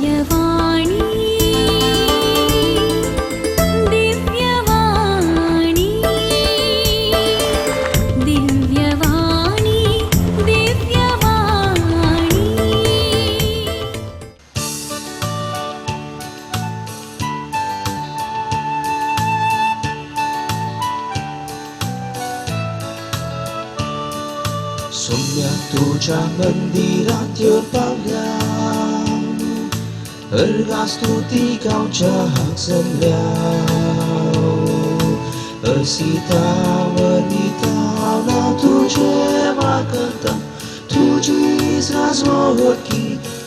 दिव्यवाणी दिव्यवाणी दिव्यवाणी दिव्यवाणी। सोम्या तुझ्या मंदिरात येवन पावल्या, अर्गा स्तुती गावच्या हाक जमल्या. असिता वर्णिता ना तुझे वाकता, तुझीच राजवटकी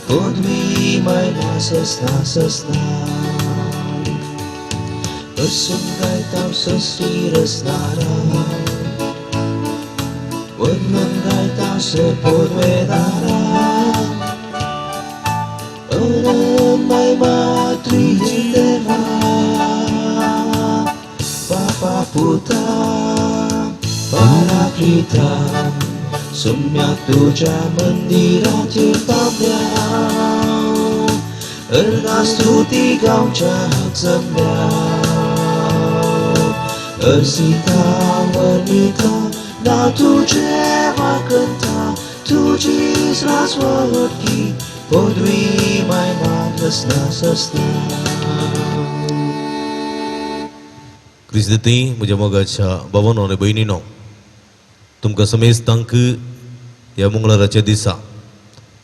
पदवी मायना ससना ससना. असून गायता सृष्टी रचणारा, वर्णन गायता पदवेदारा. अरमाय मातृ देवा, बापा पुता पराक्रिता. सोम्या तुझ्या मंदिरात येवन पावल्या, अर्गा स्तुती गावच्या हाक जमल्या. असिता वर्णिता ना तुझे वाकता, तुझीच राजवटकी पदवी मायना ससना ससना. क्रिस्ती म्हज्या मोगाच्या भावानो आनी भयणीनो, तुमकां समेस्तांक ह्या मंगळाराच्या दिसा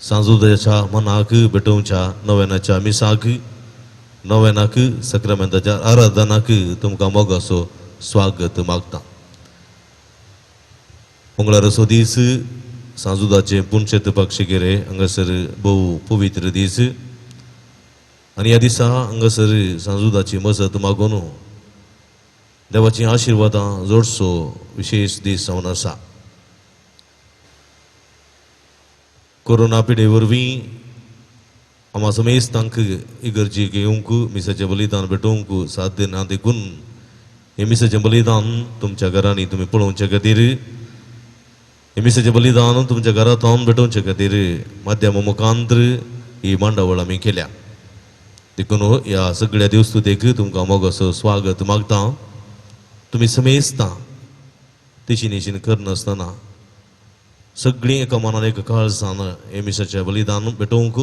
सांजोदाच्या मनाक भेटोवच्या नव्यानाच्या मिसाक, नव्यानाक सक्रामेंताच्या आराधनाक तुमकां मोगाचो स्वागत मागता. मंगळाराचो दीस सांजुदाचें पुनशेत पक्षिकेरे हांगासर भोव पवित्र दीस आनी ह्या दिसा हांगासर सांजुदाची मजत मागून देवाचीं आशिर्वादां जोडचो विशेश दीस जावन आसा. कोरोना पिडे वरवीं आमा समेस्तांक इगर्जेक येवंक मिसाचें बलिदान भेटोवंक साध्य ना, देखून हें मिसाचें बलिदान तुमच्या घरांनी तुमी पळोवचे खातीर, हें मिसाचें बलिदान तुमच्या घरांत हांव भेटोवचे खातीर माध्यमा मुखांतर ही मांडावळ आमी केल्या. देखून ह्या सगळ्या देवस्तुतेक तुमकां मोगाचो स्वागत मागता. तुमी समेस्तां तेशी नेशीन करनासतना सगळीं एका मनान एका काळजान हें मिसाचें बलिदान भेटोवंक,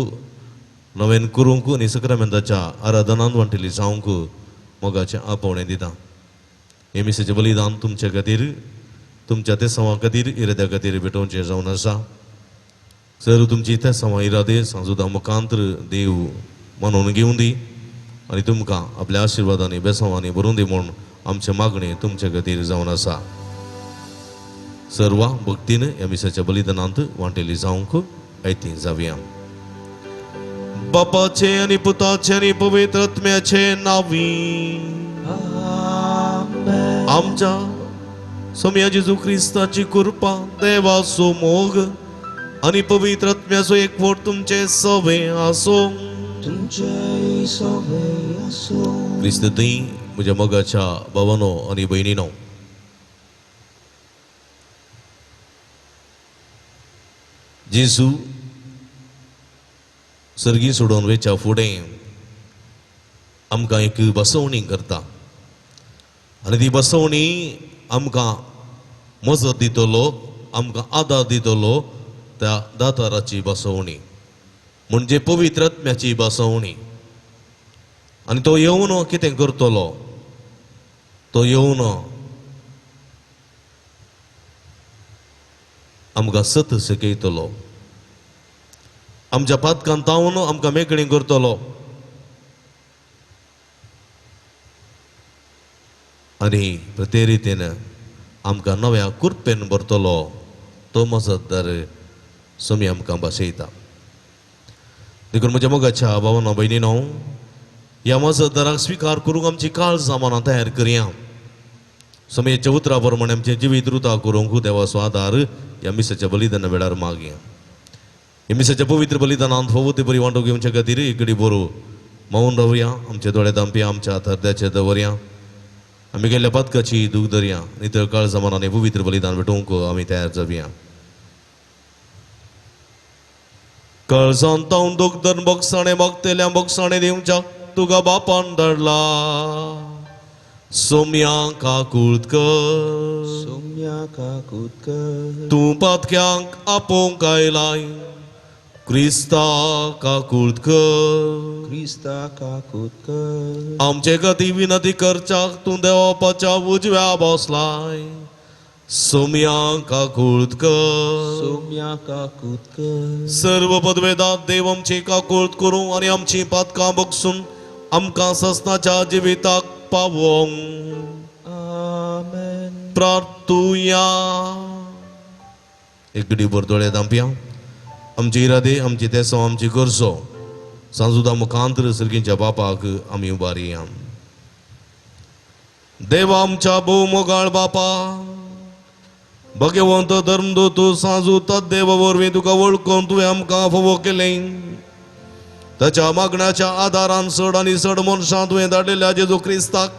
नवेन करूंक आनी सक्रामेंताच्या आराधनान वांटेली जावंक मोगाचें आपोवणें दिता. हें मिसाचें बलिदान तुमचे खातीर, तुमच्या तेसांवा खातीर, इराद्या खातीर भेटोवचें जावन आसा. सर तुमची तेसांवा इरादे सांजुदा मुखांतर देव मनोवन घेवं दी आनी तुमकां आपल्या आशिर्वादांनी बेसांवांनी भरून दी म्हूण आमचें मागणें तुमचे खातीर जावन आसा. सर्वां भक्तीन ह्या मिसाच्या बलिदानांत वांटेली जावंक आयती जावया. बापाचे आनी पुताचे आनी पवित्र आत्म्याचे नांवी आमच्या सोम्या जेजू क्रिस्ताची कृपा, देवाचो मोग आनी पवित्र आत्म्याचो एकवट तुमचे सवे आसो. तुमचे सवे आसो. क्रिस्त थंय म्हज्या मोगाच्या भावानो आनी भयणीनो, जेजू सर्गी सोडून वेच्या फुडें आमकां एक बसवणी करता आनी ती बसवणी आमकां मजत दितलो, आमकां आदार दितलो. त्या दाताराची बसवणी म्हणजे पवित्र आत्म्याची बसवणी. आनी तो येवन कितें करतलो? तो येवन आमकां सत शिकयतलो, आमच्या पातकान तावन आमकां मेकळी करतलो आनी ते रितीन आमकां नव्या कुरपेन भरतलो. तो मजतदार सोमी आमकां बसयता. देखून म्हज्या मोगाच्या भावानो भयणीनो, ह्या मजतदाराक स्विकार करूंक आमची काळजां मनां तयार करया. सोमयेच्या उतरा प्रमाणे आमचें जिवीत रुता करूंक देवाचो आदार ह्या मिसाच्या बलिदाना वेळार मागया. ह्या मिसाच्या पवित्र बलिदानांत फावो ते बरी वांटो घेवचे खातीर इकडे बरो मौन रावया. आमचे दोळे दांपया, आमच्या हात दवरया. आमी गेल्ल्या पातकाची दूख धरया. नितळ काळजां मनान पवित्र बलिदान भेटोवंक आमी तयार जावया. काळजांत तावन दुखदन बोगसाणे मागतल्या बोगसाणे दिवच्या तुका बापान धाडला. सोम्या काकूत कर, सोम्या काकूत कर. तूं पातक्यांक आपोवंक आयलाय, क्रिस्ता काकूत कर, क्रिस्ता काकूत कर. आमचे गती विनंती करच्याक तूं देवापाच्या उजव्या बसलाय. सोम्या काकूत कर, सोम्या काकूत कर. सर्व पदवेदात देव आमची काकूत करूं आनी आमची पातकां बगसून आमकां ससनाच्या जिविताक पावोवंक. आमेन. प्रार्थुया. एक घडी भर दोळे धांपया. आमचे इरादे, आमचे तेसो, आमची गरजो सांजुदा मुखांतर सर्गींच्या बापाक आमी उबारया. देवा आमच्या भोव मोगाळ बापा, भगवंत धर्मदूत सांजू तद्देव वरवीं तुका वळखून तुवें आमकां फावो केलें. ताच्या मागण्याच्या आदारान चड आनी चड मनशां तुवें धाडलेल्या जेजू क्रिस्ताक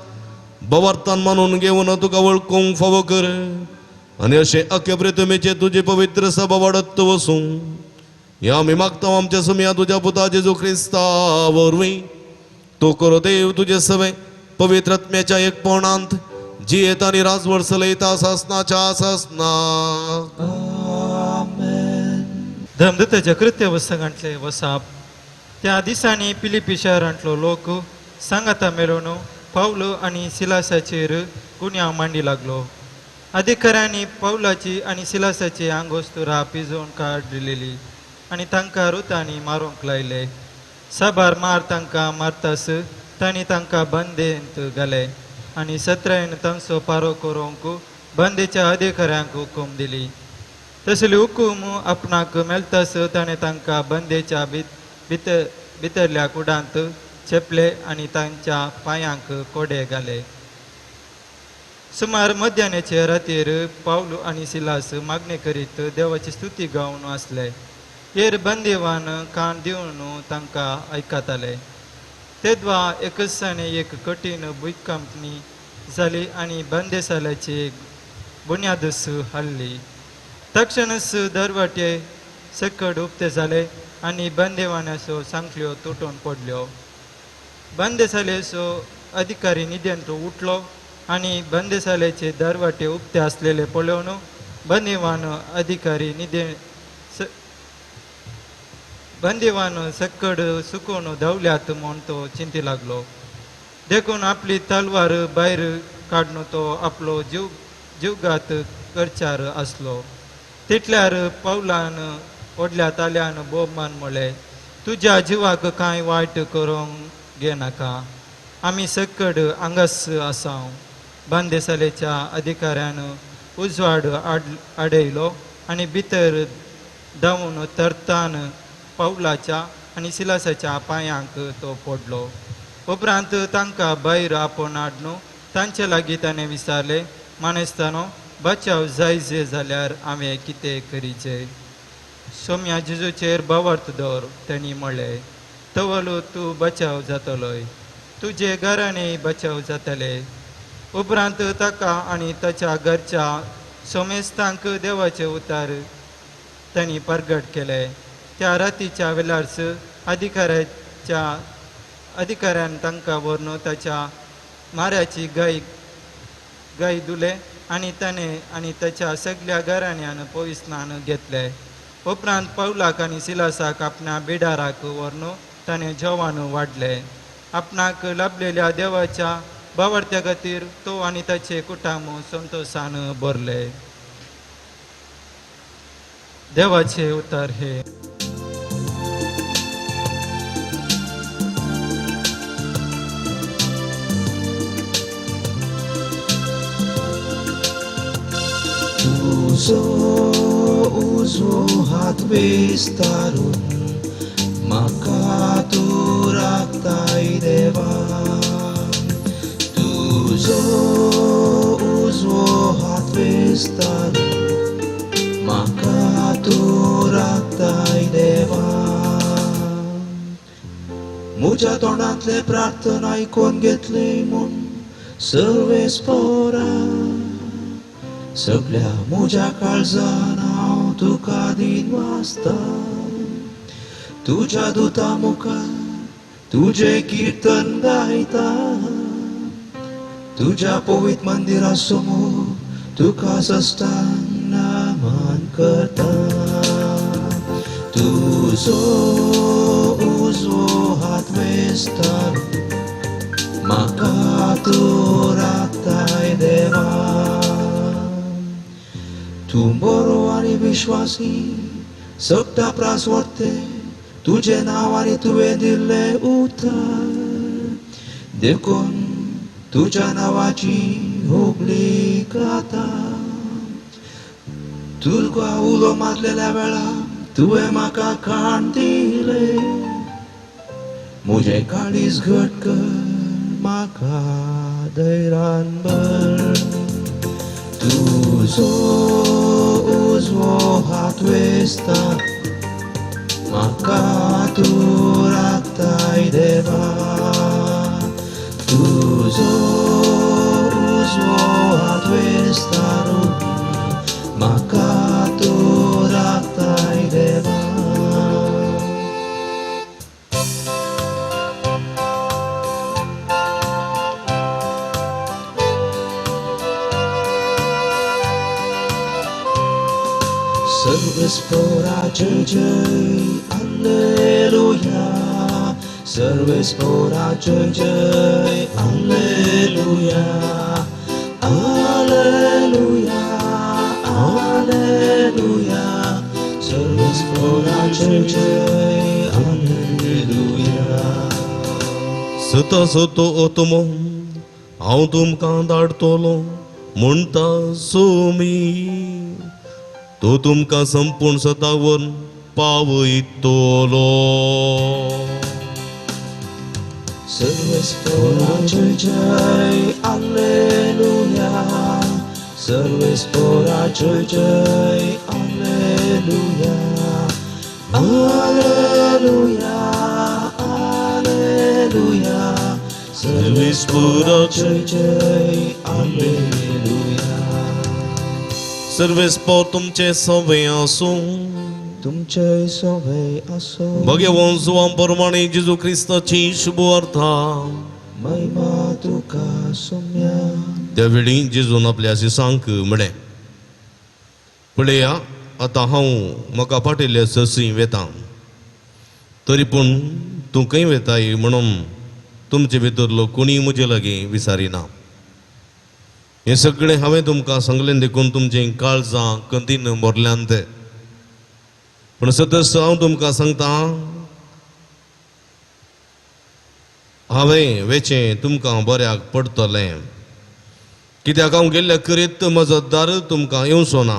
बवर्तान मानून घेवन तुका वळखूंक फावो कर आनी अशें अख्खे प्रितमेचे तुजी पवित्र सभा वाडत वसूं. ह्या आमी मागता आमच्या सुमया तुज्या पुता जेजू क्रिस्ता वरवीं. तूं करो देव तुजे सवे पवित्र आत्म्याच्या एकपणांत जियेता आनी राजवट चलयता सासनाच्या सासना. आमेन. धर्मदूताच्या कृत्य वसंगांतले वसाप. त्या दिसांनी पिलिपी शहरांतलो लोक सांगाता मेळून पावलो आनी सिलासाचेर गुन्यांव मांडी लागलो. अधिकाऱ्यांनी पावलाची आनी सिलासाची आंगोस्तुरा पिजोवन काडलेली आनी तांकां रुतांनी मारूंक लायले. साबार मार तांकां मारतास तांणी तांकां बंदेंत घाले आनी सत्रायन तांचो पारो करूंक बंदेच्या अधिकाऱ्यांक हुकूम दिली. तसली हुकूम आपणाक मेळटास ताणें तांकां बंदेच्या भितरल्या कुडांत चेपले आनी तांच्या पांयांक कोडे घाले. सुमार मध्यान्याचे रातीर पावलू आनी सिलास मागणें करीत देवाची स्तुती गावन आसले. हेर बंदेवान कान दिवन तांकां आयकताले. तेद्वा एकसाणे एक कठीण भुंयकांपणी जाली आनी बंदेसाल्याची बुन्यादस हाडली. तक्षणच दरवाटे सकट उक्ते जाले आनी बंदेवानाचो सांखळ्यो तुटून पडल्यो. बंदेसालेचो अधिकारी निदेंत उठलो आनी बंदेसालेचे दरवाटे उक्ते आसलेले पळोवन बंदेवान अधिकारी निदे बंदेवान सकड सुकून धांवल्यात म्हूण तो चिंती लागलो. देखून आपली तलवार भायर काडून तो आपलो जीवघात करचार आसलो. तितल्यार पावलान व्हडल्या ताल्यान बोबमान म्हळें, तुज्या जिवाक कांय वायट करूंक घेनाका, आमी सकड हांगास आसाव. बंदेसालेच्या अधिकाऱ्यान उजवाड आडयलो आनी भितर धांवून तरतान पावलाच्या आनी सिलासाच्या पांयांक तो पडलो. उपरांत तांकां भायर आपोवन हाडून तांचे लागीं ताणें विचारलें, मानेस्तानो, बचाव जायजे जाल्यार हांवें कितें करीचें? सोम्या जेजूचेर भावार्थ दवर, तांणी म्हळें, तवलो तूं बचाव जातलोय, तुजे घराणेय बचाव जातले. उपरांत ताका आनी ताच्या घरच्या सोमेस्तांक देवाचे उतार तांणी परगट केले. त्या रातीच्या वेळारच अधिकाऱ्यान तांकां व्हरून ताच्या माऱ्याची गाय धुले आनी ताणें आनी ताच्या सगल्या घराण्यान पविस्नान घेतलें. उपरांत पावलाक आनी सिलासाक आपणा बिडाराक व्हरून ताणें जेवण वाडलें. आपणाक लाभलेल्या देवाच्या भावार्थ्या खातीर तो आनी ताचे कुटुंब संतोशान भरले. देवाचे उतार हे. तुजो उजवो हात विस्तारून म्हाका तूं राखताय देवा. तुजो उजवो हात विस्तारून म्हाका तूं राखताय देवा. म्हज्या तोंडांतले प्रार्थना आयकून घेतली म्हूण सर्वेस्पोरा. सगळ्या म्हज्या काळजान हांव तुका दिनवासता. तुज्या दुता मुखार तुजें कीर्तन गायता. तुज्या पवित्र मंदिरा समोर तुका सस्तान मान करता. तुजो उजवो हात वेस्ता म्हाका तूं राखताय देवा. तूं बरो आनी विश्वासी सगटा प्रास व्हरते तुजें नांव आनी तुवें दिल्लें उतर. देखून तुज्या नांवाची होगली खाता. तुका उलो मारलेल्या वेळा तुवें म्हाका खाण दिलें. म्हजें काळीज घट कर म्हाका धैर्यान भर. तुजो उजवो हात वेस्ता म्हाका तूं राखताय देवा. तुजो उजवो हात वेस्ता म्हाका तूं राखताय देवा. सर्वेस्पोरा जय जय alleluia. सर्वेस्पोरा जय जय alleluia. Alleluia, alleluia. सर्वेस्पोरा जय जय alleluia. सता सतो ओतमो हांव तुमकां धाडटलो म्हणटा सोमी. तो तुमकां संपूर्ण सतावन पावयतलो. सर्वेस्पोरा जय जय alleluia. सर्वेस्पोरा जय जय alleluia. Alleluia, alleluia. सर्वेस्पोरा जय जय alleluia. सर्वेस्पोर तुमचे सवे आसूं. तुमचे सवे आसूं. भगवान जुवां प्रमाणे जेजू क्रिस्ताची शुभवार्ता. महिमा तुका सोम्या. त्या वेळी जेजून आपल्या शिसांक म्हळें, पळया आतां हांव म्हाका पाटिल्ल्या ससी वेता, तरी पूण तूं खंय वेताय म्हणून तुमचे भितरलो कोणीय म्हजे लागीं विचारिना. हें सगळें हांवें तुमकां सांगलें देखून तुमचीं काळजां कंतीन भरल्यांत. पूण सदस्य हांव तुमकां सांगता, हांवें वेचें तुमकां बऱ्याक पडटलें. कित्याक हांव गेल्ल्या करीत म्हजो दार तुमकां येवचो ना.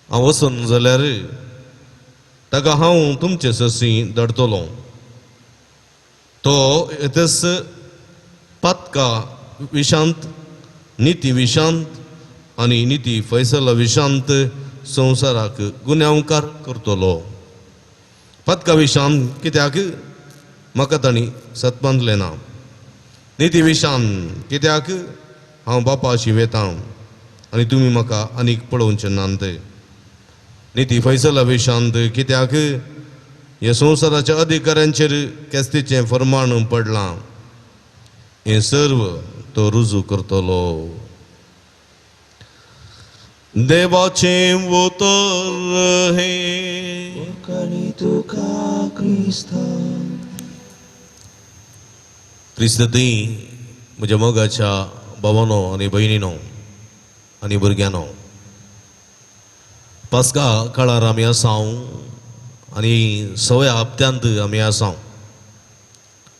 हांव वचन जाल्यार ताका हांव तुमचे ससी धाडटलो. तो येतच पातका विशांत, निती विशांत आनी निती फैसला विशांत संवसाराक गुन्यांवकार करतलो. पातका विशांत कित्याक म्हाका तांणी सत बांदलें ना. निती विशांत कित्याक हांव बापाशी वेता आनी तुमी म्हाका आनीक पळोवचें नात. निती फैसला विशांत कित्याक ह्या संवसाराच्या अधिकाऱ्यांचेर केस्तीचें फर्माण पडलां. हें सर्व तो रुजू करतलो. देवाचें उतर हें. तुका क्रिस्ता. क्रिस्त थंय म्हज्या मोगाच्या भावानो आनी भयणीनो आनी भुरग्यांनो, पास्का काळार आमी आसाव आनी सव्या हप्त्यांत आमी आसाव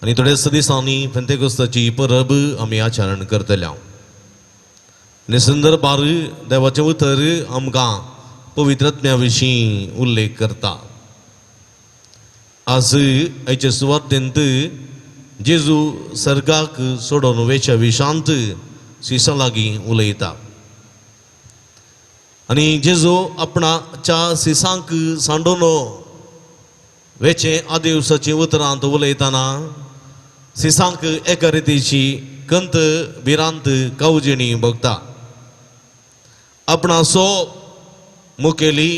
आनी थोड्याच दिसांनी पेंतेकोस्ताची परब आमी आचरण करतले. आनी संदर्भार देवाचें उतर आमकां पवित्रत्म्या विशीं उल्लेख करता. आज आयचे सुवातेंत जेजू सर्गाक सोडून वेच्या विशांत शिसां लागीं उलयता आनी जेजू आपणाच्या शिसांक सांडून वेचे आदिवसाची उतरांत उलयतना शिसांक एका रितीची कंत भिरांत कावजेणी भोगता. आपणाचो मुखेली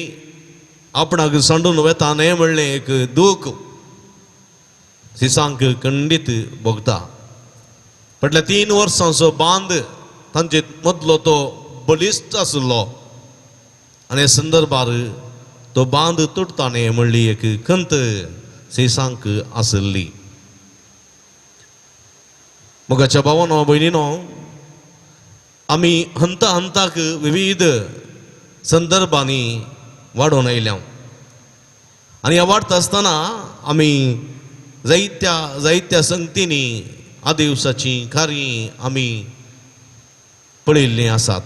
आपणाक सांडून वेता न्हय म्हणलें एक दूख सिसांक खंडीत भोगता. फाटल्या 3 वर्सांचो बांद तांचे मदलो तो बळिश्ट आशिल्लो आनी संदर्भार तो बांद तुटता न्हय म्हणली एक खंत सिसांक आशिल्ली. मोगाच्या भावानो भयणीनो, आमी हंता हंताक विविध संदर्भांनी वाडोवन आयल्या आनी ह्या वाडटा आसतना आमी जायत्या जायत्या संगतींनी आदिवसाचीं कार्यां आमी पळयल्लीं आसात.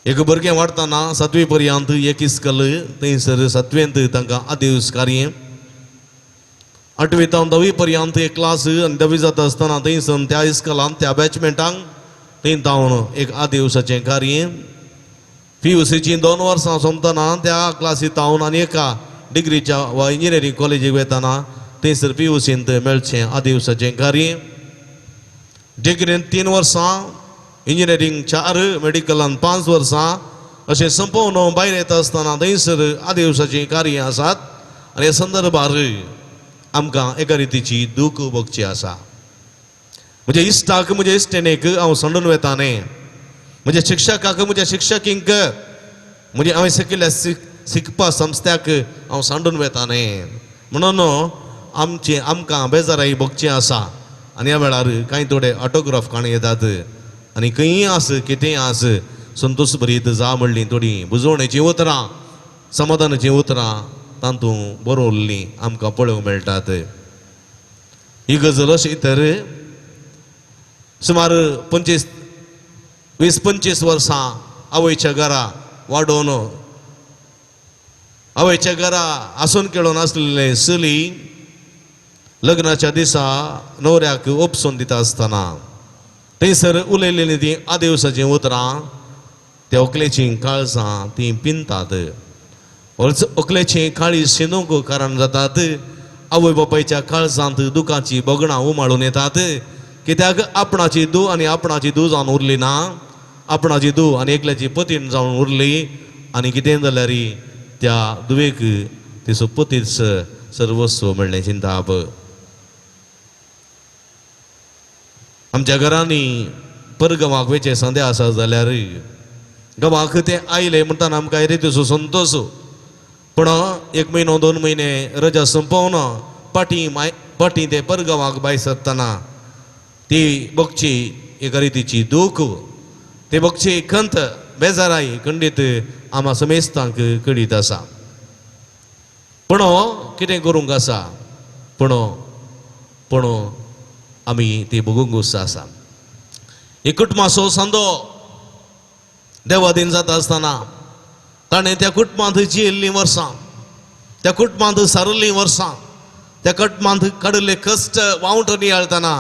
एक भुरगें वाडटना 7वी पर्यंत एक इस्कल, थंयसर 7वेंत तांकां आदिवस कार्य, 8वी तावन 10वी पर्यंत एक क्लास आनी 10वी जाता आसतना थंयसर त्या इस्कलांत त्या बॅचमेंटांक थंय तावन एक आदिवसाचें कार्य, PUCची 2 वर्सां सोंपतना त्या क्लासी तावन आनी एका डिग्रीच्या वा इंजिनियरींग कॉलेजीक वतना थंयसर PUCंत मेळचें आदिवसाचें कार्य, डिग्रीन 3 वर्सां, इंजिनियरींग 4, मेडिकलान 5 वर्सां अशें संपोवन भायर येता आसतना थंयसर आदिवसाचीं कार्यां आसात. आनी ह्या संदर्भार आमकां एका रितीची दूख भोगची आसा. म्हज्या इश्टाक म्हज्या इश्टिणेक हांव सांडून वेता न्हय, म्हज्या शिक्षकाक म्हज्या शिक्षकींक, म्हजे हांवें शिकिल्ल्या शिकपा संस्थ्याक हांव सांडून वेता न्हय म्हणून आमचें आमकां बेजाराय भोगचें आसा. आनी ह्या वेळार कांय थोडे ऑटोग्राफ काणी येतात आनी खंयी आस कितेंय आस संतोश भरीत जा म्हणलीं थोडीं बुजवणेचीं उतरां, समाधानाचीं उतरां तातूंत बरोवल्लीं आमकां पळोवंक मेळटात. ही गजल अशी तर सुमार 20-25 वर्सां आवयच्या घरा वाडोवन आवयच्या घरा आसून खेळून आसलेलें चली लग्नाच्या दिसा न्हवऱ्याक ओपसून दिता आसतना थंयसर उलयलेलीं तीं आदिवसाचीं उतरां त्या व्हंकलेचीं काळजां तीं पिंदतात, व्हंकलेचीं काळीज शिनूंक कारण जातात, आवय बापायच्या काळजांत दुखाचीं भोगणां उमाळून येतात. कित्याक आपणाची धूव आनी आपणाची धूव जावन उरली ना, आपणाची धूव आनी एकल्याची पतीण जावन उरली आनी कितें जाल्यार त्या धुवेक तिचो पतीच सर्वस्व म्हणलें चिंताप. आमच्या घरांनी परगांवाक वयचें संदे आसा जाल्यार गांवाक तें आयलें म्हणटाना आमकां रितीचो संतोश, पूण 1 म्हयनो 2 म्हयने रजा सोंपोवन पाटी पाटी ते परगांवाक भायर सरतना ती भोगची एका रितीची दूख, ती भोगची खंत बेजाराय खंडीत आमा समेस्तांक कळीत आसा. पूण कितें करूंक आसा, पूण पूण आमी ती भोगूंक आसा. एक कुटुंबाचो सांदो देवादीन जाता आसतना ताणें त्या कुटुंबांत जियेल्लीं वर्सां, त्या कुटुंबांत सारल्लीं वर्सां, त्या कुटुंबांत काडिल्ले कश्ट वावट नियाळतना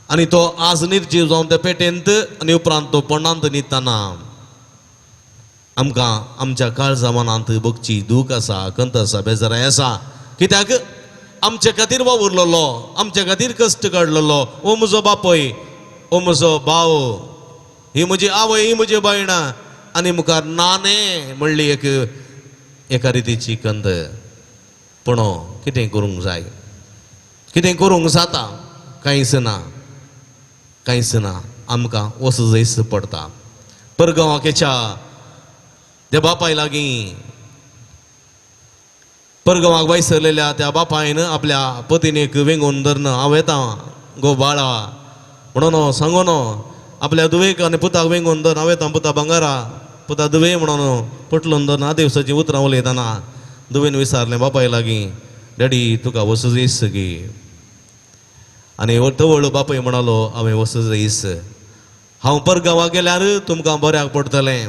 आनी तो आज निर्जीव जावन त्या पेटेंत आनी उपरांत तो पोंडांत न्हिदतना आमकां आमच्या काळजा मनांत भोगची दूख आसा, खंत आसा, बेजाराय आसा. कित्याक आमचे खातीर वावुरलेलो, आमचे खातीर कश्ट काडलेलो ओ म्हजो बापूय, ओ म्हजो भाव, ही म्हजी आवय, ही म्हजी बायणां आनी मुखार नाने म्हणली एक एका रितीची कंद. पूण कितें करूंक जाय, कितें करूंक जाता, कांयच ना, कांयच ना, आमकां वच जैस पडटा. परगांवाच्या त्या बापाय लागीं परगांवाक भायर सरलेल्या त्या बापायन आपल्या पतिनीक वेंगोवन धरून हांव येता गो बाळा म्हणून सांगून आपल्या धुवेक आनी पुताक वेंगोवन धरून हांव येता पुता भांगरा पुता धुवे म्हणून पटलून धरून आदेवसाचीं उतरां उलयतना धुवेन विचारलें बापाय लागीं, डॅडी तुका वचूं जायस गी? आनी तवळ बापूय म्हणालो हांवें वचूं जायस, हांव परगांवाक गेल्यार तुमकां बऱ्याक पडटलें,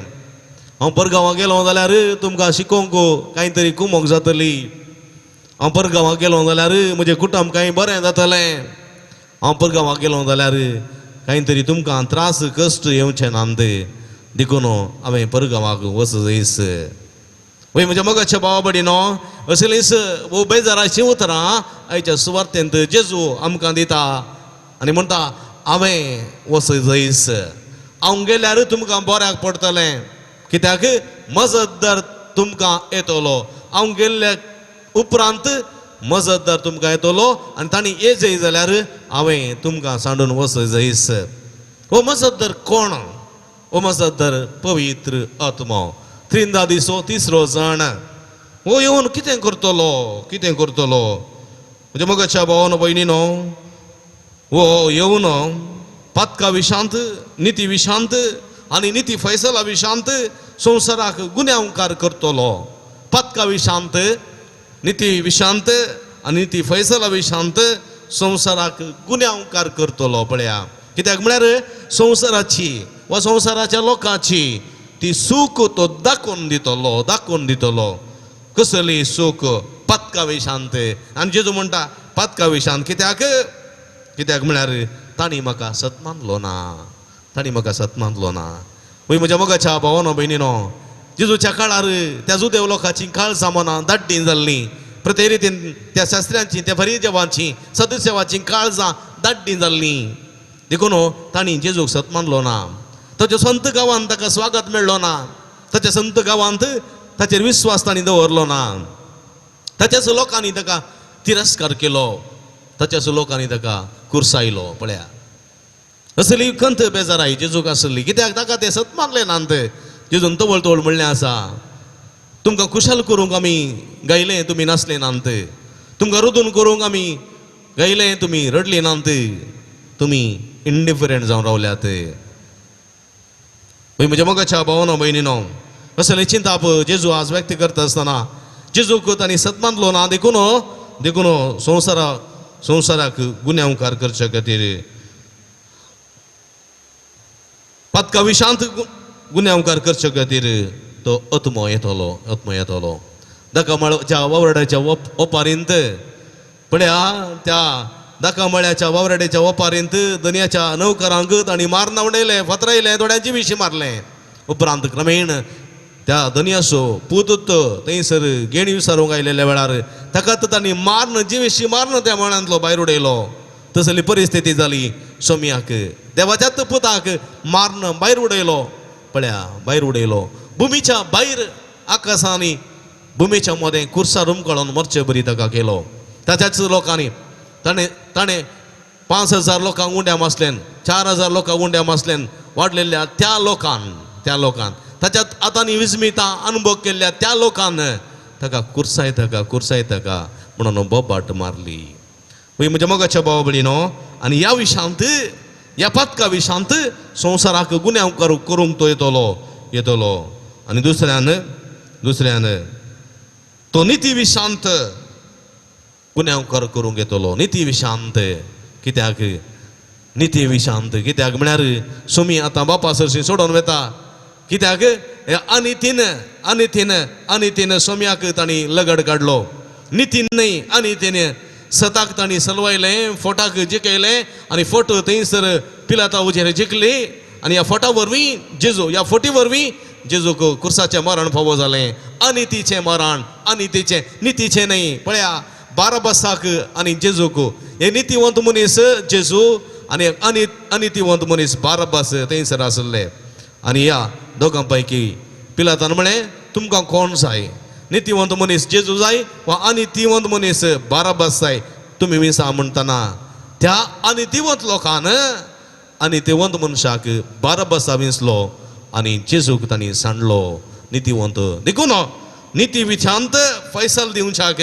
हांव परगांवाक गेलो जाल्यार तुमकां शिकोवंक कांय तरी कुमोक जातली, हांव परगांवाक गेलो जाल्यार म्हजें कुटुंब कांय बरें जातलें, हांव परगांवाक गेलो जाल्यार कांय तरी तुमकां त्रास कश्ट येवचे नात, देखून हांवें परगांवाक वचूं जायस. वय म्हज्या मोगाच्या भावा भयणीनो, असलींच वो बेजाराचीं उतरां आयच्या सुवार्तेंत जेजू आमकां दिता आनी म्हणटा हांवें वचूं जायस, हांव गेल्यार तुमकां बऱ्याक पडटलें, कित्याक मजतदार तुमकां येतलो. हांव गेल्ल्या उपरांत मजतदार तुमकां येतलो आनी तांणी येजय जाल्यार हांवें तुमकां सांडून वच जायस. हो मजतदार कोण? हो मजतदार पवित्र आत्मो, त्रिंदा दिसो तिसरो जाण. हो येवन कितें करतलो? कितें करतलो? म्हज्या मोगाच्या भावानो भयणीनो, हो येवन पातका विशांत, निती विशांत आनी निती फैसला विशांत संवसाराक गुन्यांवकार करतलो. पातका विशांत, निती विशांत आनी निती फैसला विशांत संवसाराक गुन्यांवकार करतलो. पळया, कित्याक म्हळ्यार संवसाराची वा संवसाराच्या लोकांची ती सूख तो दाखोवन दितलो, दाखोवन दितलो. कसली सूख? पातका विशांत. आनी जेजू म्हणटा पातका विशांत कित्याक? कित्याक म्हळ्यार तांणी म्हाका सत मानलो ना, तांणी म्हाका सत मानलो ना. वय म्हज्या मोगाच्या भावानो भयणीनो, जेजूच्या काळार त्या जुदेव लोकांची काळजां मनां दाड्डीं जाल्लीं. प्रत्येक रितीन त्या शास्त्र्यांची, त्या फरिजेवांची, सदस्यवाची काळजां दाड्डीं जाल्लीं. देखून तांणी जेजूक सत मानलो ना. ताच्या संत गांवांत ताका स्वागत मेळ्ळो ना, ताच्या संत गांवांत ताचेर विस्वास तांणी दवरलो ना. ताच्याच लोकांनी ताका तिरस्कार केलो, ताच्याच लोकांनी ताका कुर्सायलो. पळया, असली खंत बेजाराय जेजूक आसली. कित्याक ताका ते सत मानले नात. जेजून तवळ तवळ म्हणलें आसा, तुमकां खुशाल करूंक आमी गायलें, तुमी नासले नात. तुमकां रुदून करूंक आमी गायलें, तुमी रडली नात. तुमी इंडिफरंट जावन रावल्यात. म्हज्या मोगाच्या भावानो भयणीनो, असलें चिंताप जेजू आज व्यक्त करता आसतना जेजूक तांणी सत मानलो ना. देखून देखून संवसाराक गुन्यांवकार करचे खातीर पातका विशांत गुन्यांवकार करचे खातीर तो आत्मो येतलो, आत्मो येतलो. दाकामळ्याच्या वावराड्याच्या ओपारींत पळया, त्या दाकामळ्याच्या वावराड्याच्या ओपारींत दनयाच्या नौकरांक तांणी मारून उडयलें, फातरायलें, थोड्यांची विशी मारलें. उपरांत क्रमेण त्या दनयाचो पूत थंयसर गेणी विसारूंक आयलेल्या वेळार ताका तांणी मारून, जिविशी मारून त्या मळ्यांतलो भायर उडयलो. तसली परिस्थिती जाली सोम्याक, देवाच्याच पुताक मारून भायर उडयलो. पळया, भायर उडयलो, भुमीच्या भायर आकाशांनी भुमीच्या मदें कुर्सार उमकळोन मरचे बरी ताका केलो. ताच्याच लोकांनी ताणें ताणें 5000 लोकांक उंड्या मासल्यान, 4000 लोकांक उंड्या मासल्यान वाडलेल्या त्या लोकान, त्या लोकान ताच्या आतांनी विस्मिता अनुभव केल्ल्या त्या लोकान ताका कुर्सायता का, कुर्सायता का म्हणून बोबाट मारली. म्हज्या मोगाच्या भावा भयणीनो, आनी ह्या विशांत, ह्या पातका विशांत संवसाराक गुन्यांव करूंक तो येतलो, येतलो. आनी दुसऱ्यान दुसऱ्यान तो निती विशांत गुन्यांवकार करूंक येतलो. निती विशांत कित्याक? निती विशांत कित्याक म्हळ्यार सुमी आतां बापा सरशी सोडून वता. कित्याक? अनितीन अनितीन अनितीन सोम्याक तांणी लगड काडलो. नितीन न्हय, अनितीन सताक तांणी सलवायलें, फोटाक जिखयलें आनी फोटो थंयसर पिलाता उजेर जिखली. आनी ह्या फोटा वरवीं जेजू, ह्या फोटी वरवीं जेजूक कुर्साचें मरण फावो जालें. अनितीचें मरण, अनितीचें, नितीचें न्हय. पळया, बाराबसाक आनी जेजूक, हे नितीवंत मनीस जेजू आनी अनितीवंत मनीस बाराबास थंयसर आसले. आनी ह्या दोगां पैकी पिलातान म्हळें, तुमकां कोण जाय? नितीवंत मनीस जेजू जाय वा अनितीवंत मनीस बाराबास जाय? तुमी विसा म्हणटना त्या अनितीवंत लोकान अनितीवंत मनशाक बाराबासा विंचलो आनी जेजूक तांणी सांडलो नितीवंत. देखून निती विचांत फैसल दिवच्याक,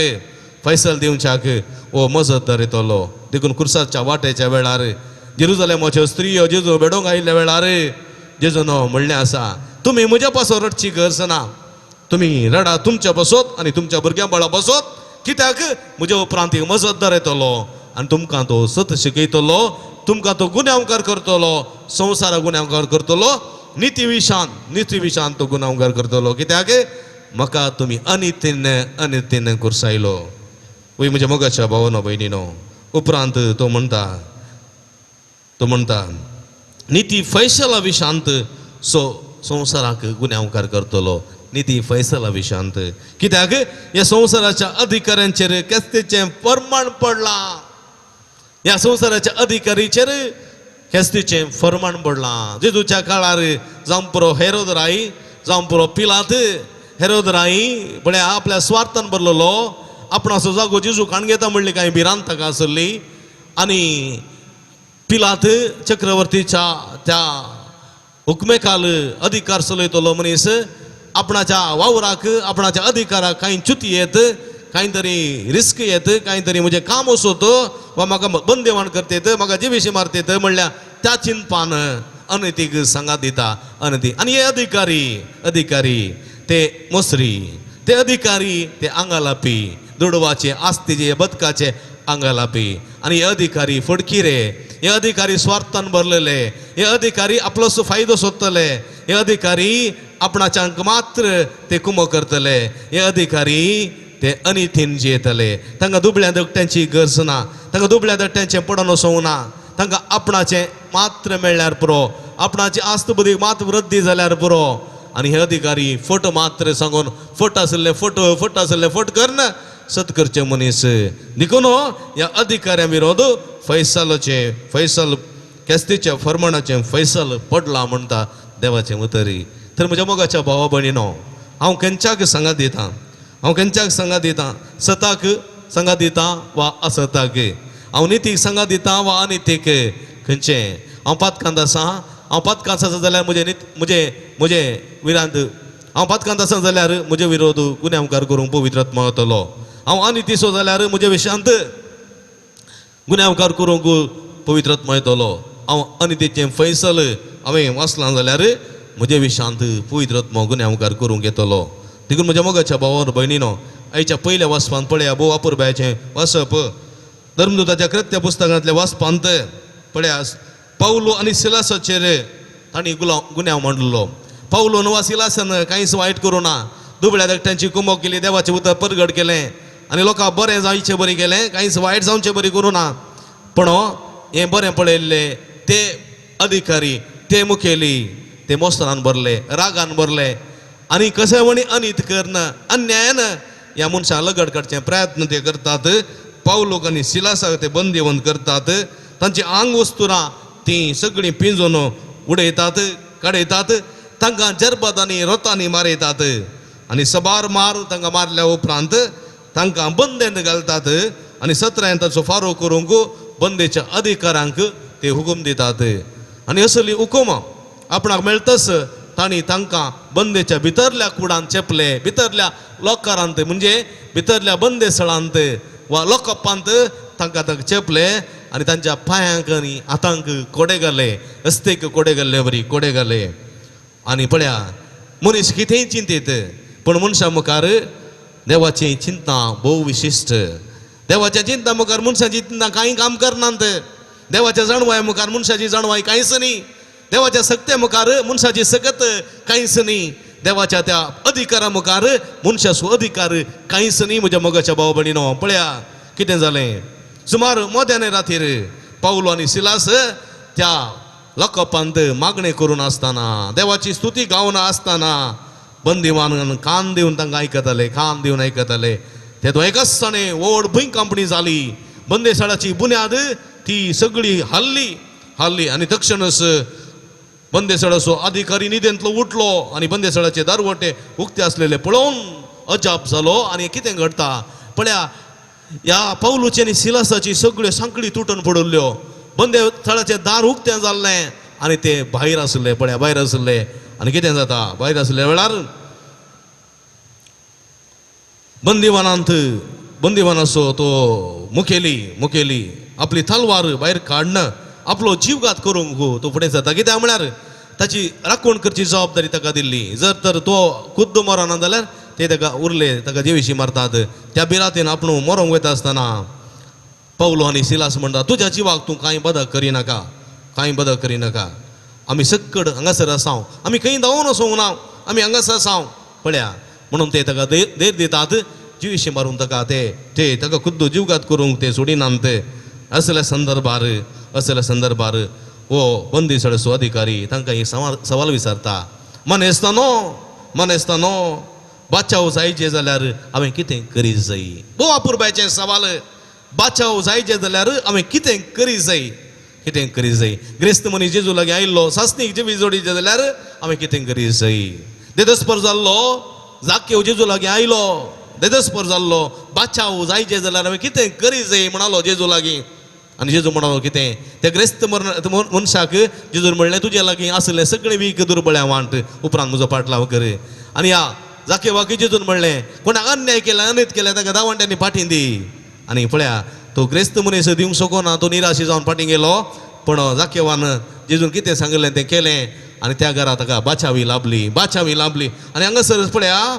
फैसल दिवच्याक हो मजतदार येतलो. देखून कुर्साच्या वाटेच्या वेळार जेरुजलेमाच्यो स्त्रियो जेजू भेडोवंक आयिल्ल्या वेळार जेजून म्हणलें आसा, तुमी म्हज्या पासो रडची गरज ना, तुमी रडा तुमच्या बसोत आनी तुमच्या भुरग्यां बाळा बसोत. कित्याक? म्हज्या उपरांत एक मजतदार येतलो आनी तुमकां तो सत शिकयतलो, तुमकां तो गुन्यांवकार करतलो, संवसारा गुन्यांवकार करतलो, निती विशांत, निती विशांत तो गुन्यांवकार करतलो. कित्याक? म्हाका तुमी अनितीन अनितीन कुर्सायलो. वय म्हज्या मोगाच्या भावानो भयणीनो, उपरांत तो म्हणटा, तो म्हणटा निती फैसला विशांत सो संवसाराक गुन्यांवकार करतलो. निती फैसला विशांत कित्याक? ह्या संवसाराच्या अधिकाऱ्यांचेर केस्तीचें फर्माण पडलां. ह्या संवसाराच्या अधिकारीचेर केस्तीचें फर्माण पडलां. जेजूच्या काळार जावं पुरो हेरोद राय, जावं पुरो पिलात, हेरोद राय पळय आपल्या स्वार्थान भरलेलो, आपणाचो जागो जेजू काण घेता म्हणली कांय भिरांत ताका आसली. आनी पिलात चक्रवर्तीच्या त्या हुकमेखाल अधिकार चलयतलो मनीस आपणाच्या वावराक आपणाच्या अधिकाराक कांय च्युती येत, कांय तरी रिस्क येत, कांय तरी म्हजें काम वचत वा म्हाका बंदेवान करतेत, म्हाका जिवेशी मारतेत म्हणल्यार त्या चिंतपान अनितीक सांगात दिता अनिती. आनी हे अधिकारी अधिकारी ते मोसरी, ते अधिकारी ते आंगालापी, दुडवाचे आस्तीचे बदकाचे आंगालापी. आनी हे अधिकारी फडकिरे, हे अधिकारी स्वार्थान भरलेले, हे अधिकारी आपलोसो फायदो सोदतले, हे अधिकारी आपणाच्यांक मात्र ते कुमो करतले, हे अधिकारी ते अनितीन जियेतले. तांकां दुबळ्या दकट्यांची गरज ना, तांकां दुबळ्या दकट्यांचें पडोन वचूंक ना, तांकां आपणाचें मात्र मेळ्ळ्यार पुरो, आपणाची आस्त बुद्धी मात वृद्धी जाल्यार पुरो. आनी हे अधिकारी फट मात्र सांगून फट आशिल्ले फट फट आशिल्ले फट करन सत करचे मनीस. देखून ह्या अधिकाऱ्यां विरोध फैसलाचे फैसल केस्तीच्या फर्माणाचें फैसल पडला म्हणटा देवाचें उतरी. तर म्हज्या मोगाच्या भावा भयणीनो, हांव खंयच्याक सांगात दिता, हांव खंयच्याक सांगात दिता, सताक सांगात दिता वा असताक, हांव नितीक सांगात दिता वा अनितीक, खंयचें हांव पातकांत आसा, हांव पातकांत आसा जाल्यार म्हजें नित म्हजें म्हजें विरांत, हांव पातकांत आसा जाल्यार म्हजे विरोध गुन्यांवकार करूंक पवित्र आत्मा वतलो, हांव अनितीचो जाल्यार म्हज्या विशांत गुन्यांवकार करूंक पवित्र आत्मा येतलो, हांव अनितीचें फैसल हांवें वाचलां जाल्यार म्हजे विशांत पवित्र आत्मा गुन्यांवकार करूंक येतलो. देखून म्हज्या मोगाच्या भावान भयणीनो, आयच्या पयल्या वाचपांत पळया भोव अपुरबायेचें वाचप धर्मदूताच्या कृत्य पुस्तकांतल्या वाचपांत पळया पावलो आनी सिलासाचेर तांणी गुन्यांव मांडलो. पावलो वा सिलासान कांयच वायट करूं ना, दुबळ्या धाकट्यांची कुमोक केली, देवाचें उतर परगट केलें आनी लोकांक बरें जावचे बरी केलें, कांयच वायट जावचे बरी करूं ना. पूण हें बरें पळयल्लें ते अधिकारी ते मुखेली ते मोस्त्रान भरले, रागान भरले आनी कशें म्हणी अनीत करन अन्यायान ह्या मनशाक लगड काडचे प्रयत्न ते करतात. पावलोक आनी सिलासाक ते बंदिवंत करतात, तांची आंग वस्तुरां तीं सगळीं पिंजून उडयतात काडयतात, तांकां जरबत आनी रोतांनी मारयतात आनी सबार मार तांकां मारल्या उपरांत तांकां बंदेंत घालतात आनी सत्रायन ताचो फारो करूंक बंदेच्या अधिकारांक ते हुकूम दितात. आनी असली हुकूम आपणाक मेळतच तांणी तांकां बंदेच्या भितरल्या कुडांत चेपले, भितरल्या लोकारांत म्हणजे भितरल्या बंदेस्थळांत वा लोकपांत तांकां तांकां चेपले आनी तांच्या पांयांक आनी हातांक कोडे घाले, रस्तेक कोडे घाल्ले बरी कोडे घाले. आनी पळया मनीस कितेंय चिंतीत, पूण मनशा मुखार देवाची चिंता भोव विशिश्ट. देवाच्या चिंता मुखार मनशाची चिंता कांय काम करनात, देवाच्या जाणवाय मुखार मनशाची जाणवाय कांयच न्ही, देवाच्या सक्ते मुखार मनशाची सकत कांयच न्ही, देवाच्या त्या अधिकारा मुखार मनशाचो अधिकार कांयच न्ही. म्हज्या मोगाच्या भाव भयणीनो, पळया कितें जालें, सुमार मोद्याने रातीर पावलो आनी सिलास त्या लकपांत मागणें करून आसतना, देवाची स्तुती गावन आसतना बंदिवान कान दिवन तांकां आयकताले, कान दिवन आयकताले. तेतूं एकच ताणें व्हड भुंयकांपणी जाली, बंदेशाळाची बुन्याद ती सगळी हाल्ली हाल्ली आनी तक्षणच बंदेशाळाचो अधिकारी निदेंतलो उठलो आनी बंदेशाळाचे दारवटे उक्ते आसलेले पळोवन अजाप जालो. आनी कितें घडटा पळया, ह्या पावलूची आनी सिलासाची सगळ्यो सांकळी तुटून पडिल्ल्यो, बंदेशाळाचें दार उक्तें जाल्लें आनी ते भायर आसले. पळया भायर आसले आनी कितें जाता, भायर आसल्या वेळार बंदिवानांत बंदिवानाचो तो मुखेली मुखेली आपली तलवार भायर काडन आपलो जीवघात करूंक तो फुडें जाता. कित्याक म्हळ्यार ताची राखण करची जबाबदारी ताका दिल्ली, जर तर तो खुद्द मरना जाल्यार ते ताका उरले ताका जिवेशी मारतात. त्या बिरातीन आपूण मरोंक वयता आसतना पावलो आनी सिलास म्हणटा, तुज्या जिवाक तूं कांय बदक करिनाका, कांय बदक करिनाका, आमी सक्कड हांगासर आसाव, आमी खंय धांवून वचूंक ना, आमी हांगासर आसाव. पळया म्हणून ते ताका धैर्य दितात, जिवेशी मारून ताका ते ते ताका खुद्द जीवघात करूंक ते सोडिनात. असल्या संदर्भार असल्या संदर्भार हो बंदी सडसो अधिकारी तांकां एक सवाल विचारता, मनेस्तानो मनेस्तानो बाचाव जायचे जाल्यार हांवें कितें करी जाय? भोव अपुरबायचें सवाल, बाचाव जायचे जाल्यार हांवें कितें करी जाय, कितें करी जाय? ग्रेस्त मनीस जेजू लागीं आयिल्लो सासणीक जिवी जोडीचे जाल्यार हांवें कितें करी जाय? देदस्पर जाल्लो जाकेव जेजू लागीं आयलो, देदस्पर जाल्लो, बाचाव जायचे जाल्यार हांवें कितें करी जाय म्हणालो जेजू लागीं. आनी जेजू म्हणालो कितें त्या ग्रेस्त मनशाक जेजून म्हणलें तुजे लागीं आसलें सगळें वीक दुर्बळ्या वांट, उपरांत म्हजो पाटलाव कर. आनी ह्या जाकेवाक जेजून म्हणलें कोणाक अन्याय केला अनीत केल्या ताका दावंड्यांनी फाटीं दी. आनी पळया तो ग्रेस्त मनीस दिवंक शकना, तो निराशी जावन फाटीं गेलो. पूण जाकेवान जेजून कितें सांगिल्लें तें केलें आनी त्या घरा ताका बाचावी लाभली, बाचावी लाभली. आनी हांगासर पळया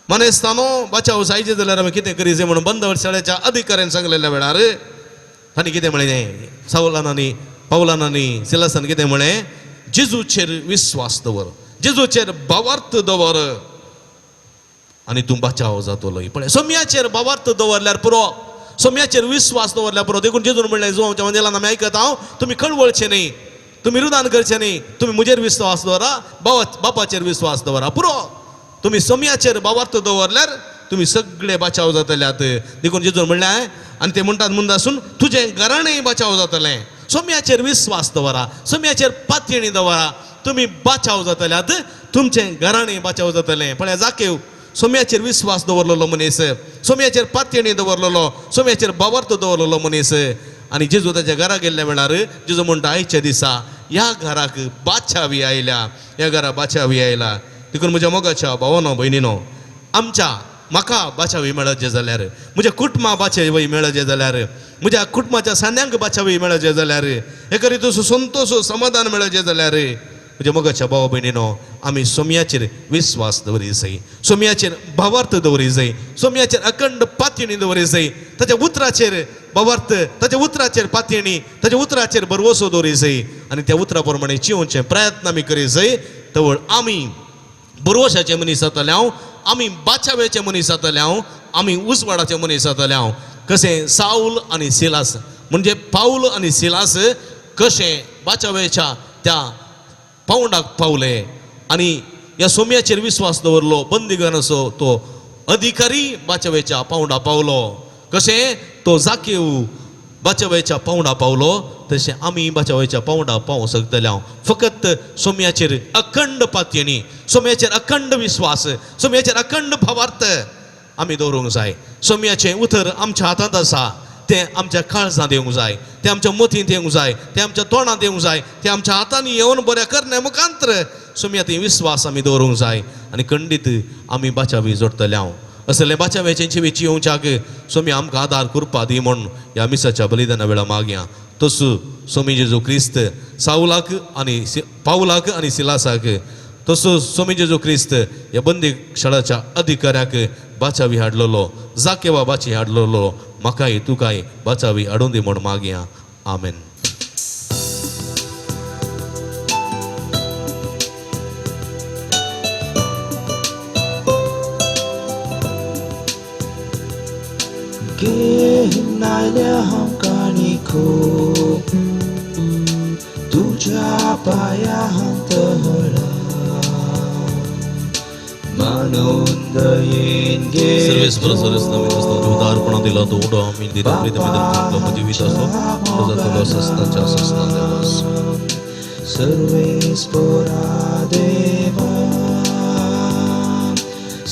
मनेस्तानो बाचाव जायचे जाल्यार आमी कितें करी जाय म्हणून बंद शाळेच्या अधिकाऱ्यान सांगलेल्या वेळार तांणी कितें म्हणलें, सावलान आनी पावलान आनी सिलासान कितें म्हणलें, जेजूचेर विस्वास दवर, जेजूचेर भावार्थ दवर आनी तूं बाचाव जातलो. पळय सोम्याचेर भावार्थ दवरल्यार पुरो, सोम्याचेर विस्वास दवरल्यार पुरो. देखून जेजून म्हणलें जो आमच्या मंदिरान आमी आयकता हांव, तुमी कळवळचें न्ही, तुमी रुदान करचें न्ही, तुमी म्हजेर विस्वास दवरा, बापाचेर विस्वास दवरा पुरो. तुमी सोम्याचेर भावार्थ दवरल्यार तुमी सगळे बाचाव जातल्यात. देखून जेजून म्हणलें आनी ते म्हणटात मुंदासून तुजें घराणें बाचाव जातलें. सोम्याचेर विस्वास दवरा, सोम्याचेर पातयेणी दवरा, तुमी बाचाव जातल्यात, तुमचें घराणें बाचाव जातलें. पळय जाकेव सोम्याचेर विस्वास दवरलेलो मनीस, सोम्याचेर पातयेणी दवरलेलो, सोम्याचेर भावार्थ दवरलेलो मनीस. आनी जेजू ताच्या घरा गेल्ल्या वेळार जेजू म्हणटा आयच्या दिसा ह्या घराक बाचावी आयल्या, ह्या घरा बाचावी आयला. देखून म्हज्या मोगाच्या भावानो भयणीनो, आमच्या म्हाका बाचावी मेळचे जाल्यार, म्हज्या कुटुंबा बाचावी मेळचे जाल्यार, म्हज्या कुटुंबाच्या सांद्यांक बाचावी मेळचे जाल्यार, एका रितीचो संतोश समाधान मेळचे जाल्यार म्हज्या मोगाच्या भावा भयणीनो आमी सोम्याचेर विस्वास दवरी जाय, सोम्याचेर भावार्थ दवरी जाय, सोम्याचेर अखंड पातयेणी दवरी जाय, ताच्या उतराचेर भावार्थ, ताच्या उतराचेर पातयेणी, ताच्या उतराचेर भरवसो दवरी जाय आनी त्या उतरा प्रमाणे जिवचे प्रयत्न आमी करी जाय. तवळ आमी भरवशाचे मनीस जातले हांव, आमी बाचाव्याचे मनीस जातले हांव, आमी उजवाडाचे मनीस जातले हांव. कशें सावल आनी सिलास म्हणजे पावल आनी सिलास कशें बाचाव्याच्या त्या पावंडाक पावले आनी ह्या सोम्याचेर विस्वास दवरलो, बंदीगानाचो तो अधिकारी बाचाव्याच्या पावंडा पावलो. कशें तो जाकेव बाचाव्याच्या पावंडा पावलो तशें आमी बाचाव्याच्या पावंडा पावोंक शकतले हांव. फकत सोम्याचेर अखंड पातयेणी, सोम्याचेर अखंड विस्वास, सोम्याचेर अखंड भावार्थ आमी दवरूंक जाय. सोम्याचें उतर आमच्या हातांत आसा, तें आमच्या काळजांत येवंक जाय, तें आमच्या मतींत येवंक जाय, तें आमच्या तोंडांत येवंक जाय, तें आमच्या हातांनी येवन बऱ्या करण्या मुखांत्र सोम्या थंय विस्वास आमी दवरूंक जाय आनी खंडीत आमी बाचावी जोडटले हांव. असले बाचाव्याचे जिवेची येवच्याक सोमी आमकां आदार करपा दी म्हूण ह्या मिसाच्या बलिदाना वेळा मागया. तसो सोमी जेजू क्रिस्त सावलाक आनी पावलाक आनी सिलासाक, तसो सोमी जेजू क्रिस्त ह्या बंदी शाळाच्या अधिकाऱ्याक बाचावी हाडलेलो, जाकेवा बाची हाडलेलो, म्हाकाय तुकाय बाचावी हाडून दी म्हूण मागया. आमेन. घेनायल्या हांव काणी खूब तुज्या पांया हांतळा म्हणून दयेन सर्वेस्पर उदारपणा दिला तो उडो आमी दिला प्रीतम जिवीत असो तो जातलो सस्नाच्या सस्ना देवास. सर्वेस्परा देवा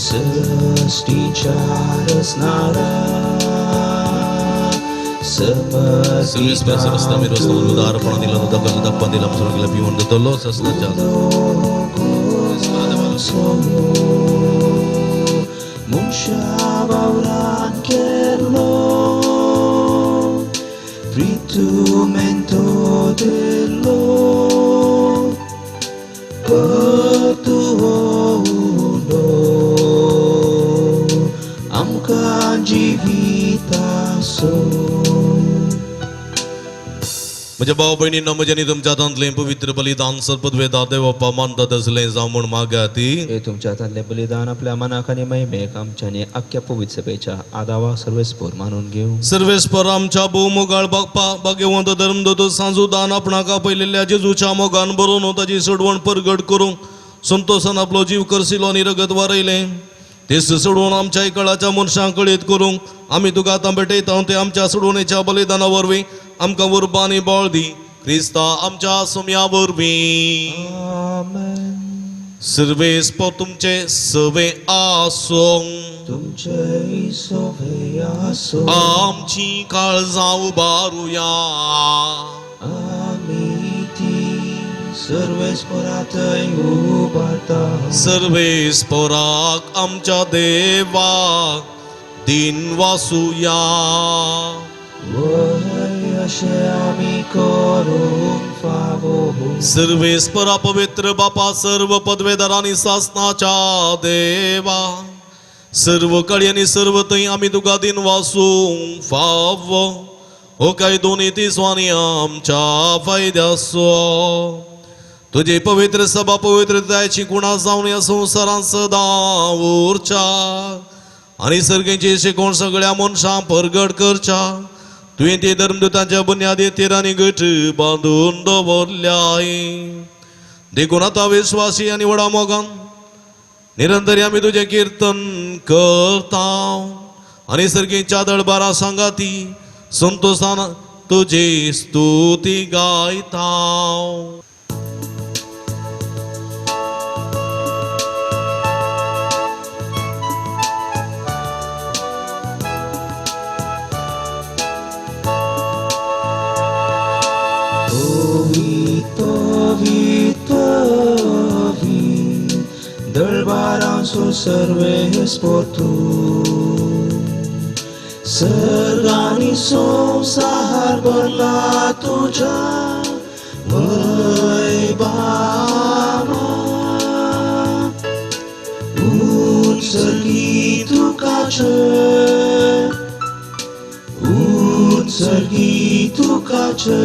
सृष्टीच्या रचणारा सर्वेस्पर सरस्ता मी रस्ता उदारपणा दिला तो दखल दप्पा दिला मसलो गेला पिवन जातलो सस्नाच्या. मनशा वावरान केलो Fritumento dello per tuo uno amcan jivita so. म्हज्या भाव भयणींनो, म्हज्या आनी तुमच्या हातांतलें पवित्र बलिदान सर्पद्वेदा देवप्पा मानता तसलें जावं म्हूण मागाती. हे तुमच्या हातांतलें बलिदान आपल्या मनाक आनी महिमेक आमच्या आनी आख्ख्या पवित्र सभेच्या आदावा सर्वेस्पोर मानून घेवं. सर्वेस्पर आमच्या भोवमोगाळ बागपा भाग्यवंत धर्मदूत सांजुदान आपणाक आपयलेल्या जेजूच्या मोगान बरोवन ताची सोडवण परगट करूंक संतोशान आपलो जीव करसिलो आनी रगत वारयलें. तेच सोडवण आमच्या कळाच्या मनशांक कळीत करूंक आमी तुका आतां भेटयता ते आमच्या सोडवणेच्या बलिदाना वरवीं आमकां उर्बा आनी बळ दी, क्रिस्ता आमच्या सोम्या वरवीं. आमेन. सर्वेस्पोर तुमचे सवे आसूं. तुमचे सवे आसूं. आमची काळजां उबारुया. आमी ती सर्वेस्पोराथंय उबारता. सर्वेस्पोराक आमच्या देवाक दिन वासुया. वय अशें आमी करूंक फावो. सर्वेस्परा पवित्र बापा, सर्व पदवेदारांनी सासनाच्या देवा, सर्व कळी आनी सर्व थंय आमी तुका दिन वासूंक फावो. हो काय दोनी तिसवांनी आमच्या फायद्याचो. तुजी पवित्र सभा पवित्रतायची गुणा जावन ह्या संवसारांत सदां उरच्या आनी सर्गेची शिकोवण सगळ्या मनशांक परगट करच्या. तुवें ते धर्मदूतांच्या बुन्यादी तेरांनी गट बांदून दवरल्याय. देखून आतां विश्वासी आनी व्हडा मोगान निरंतर आमी तुजें किर्तन करता आनी सर्गेच्या दळबारा सांगाती संतोषान तुजी स्तुती गायता. दळबारांसो सर्वेस्पोर तूं, सर्ग आनी संवसार भरला तुज्या वैभावान. उत्सर्गी तुका जय, उत्सर्गी तुका जय,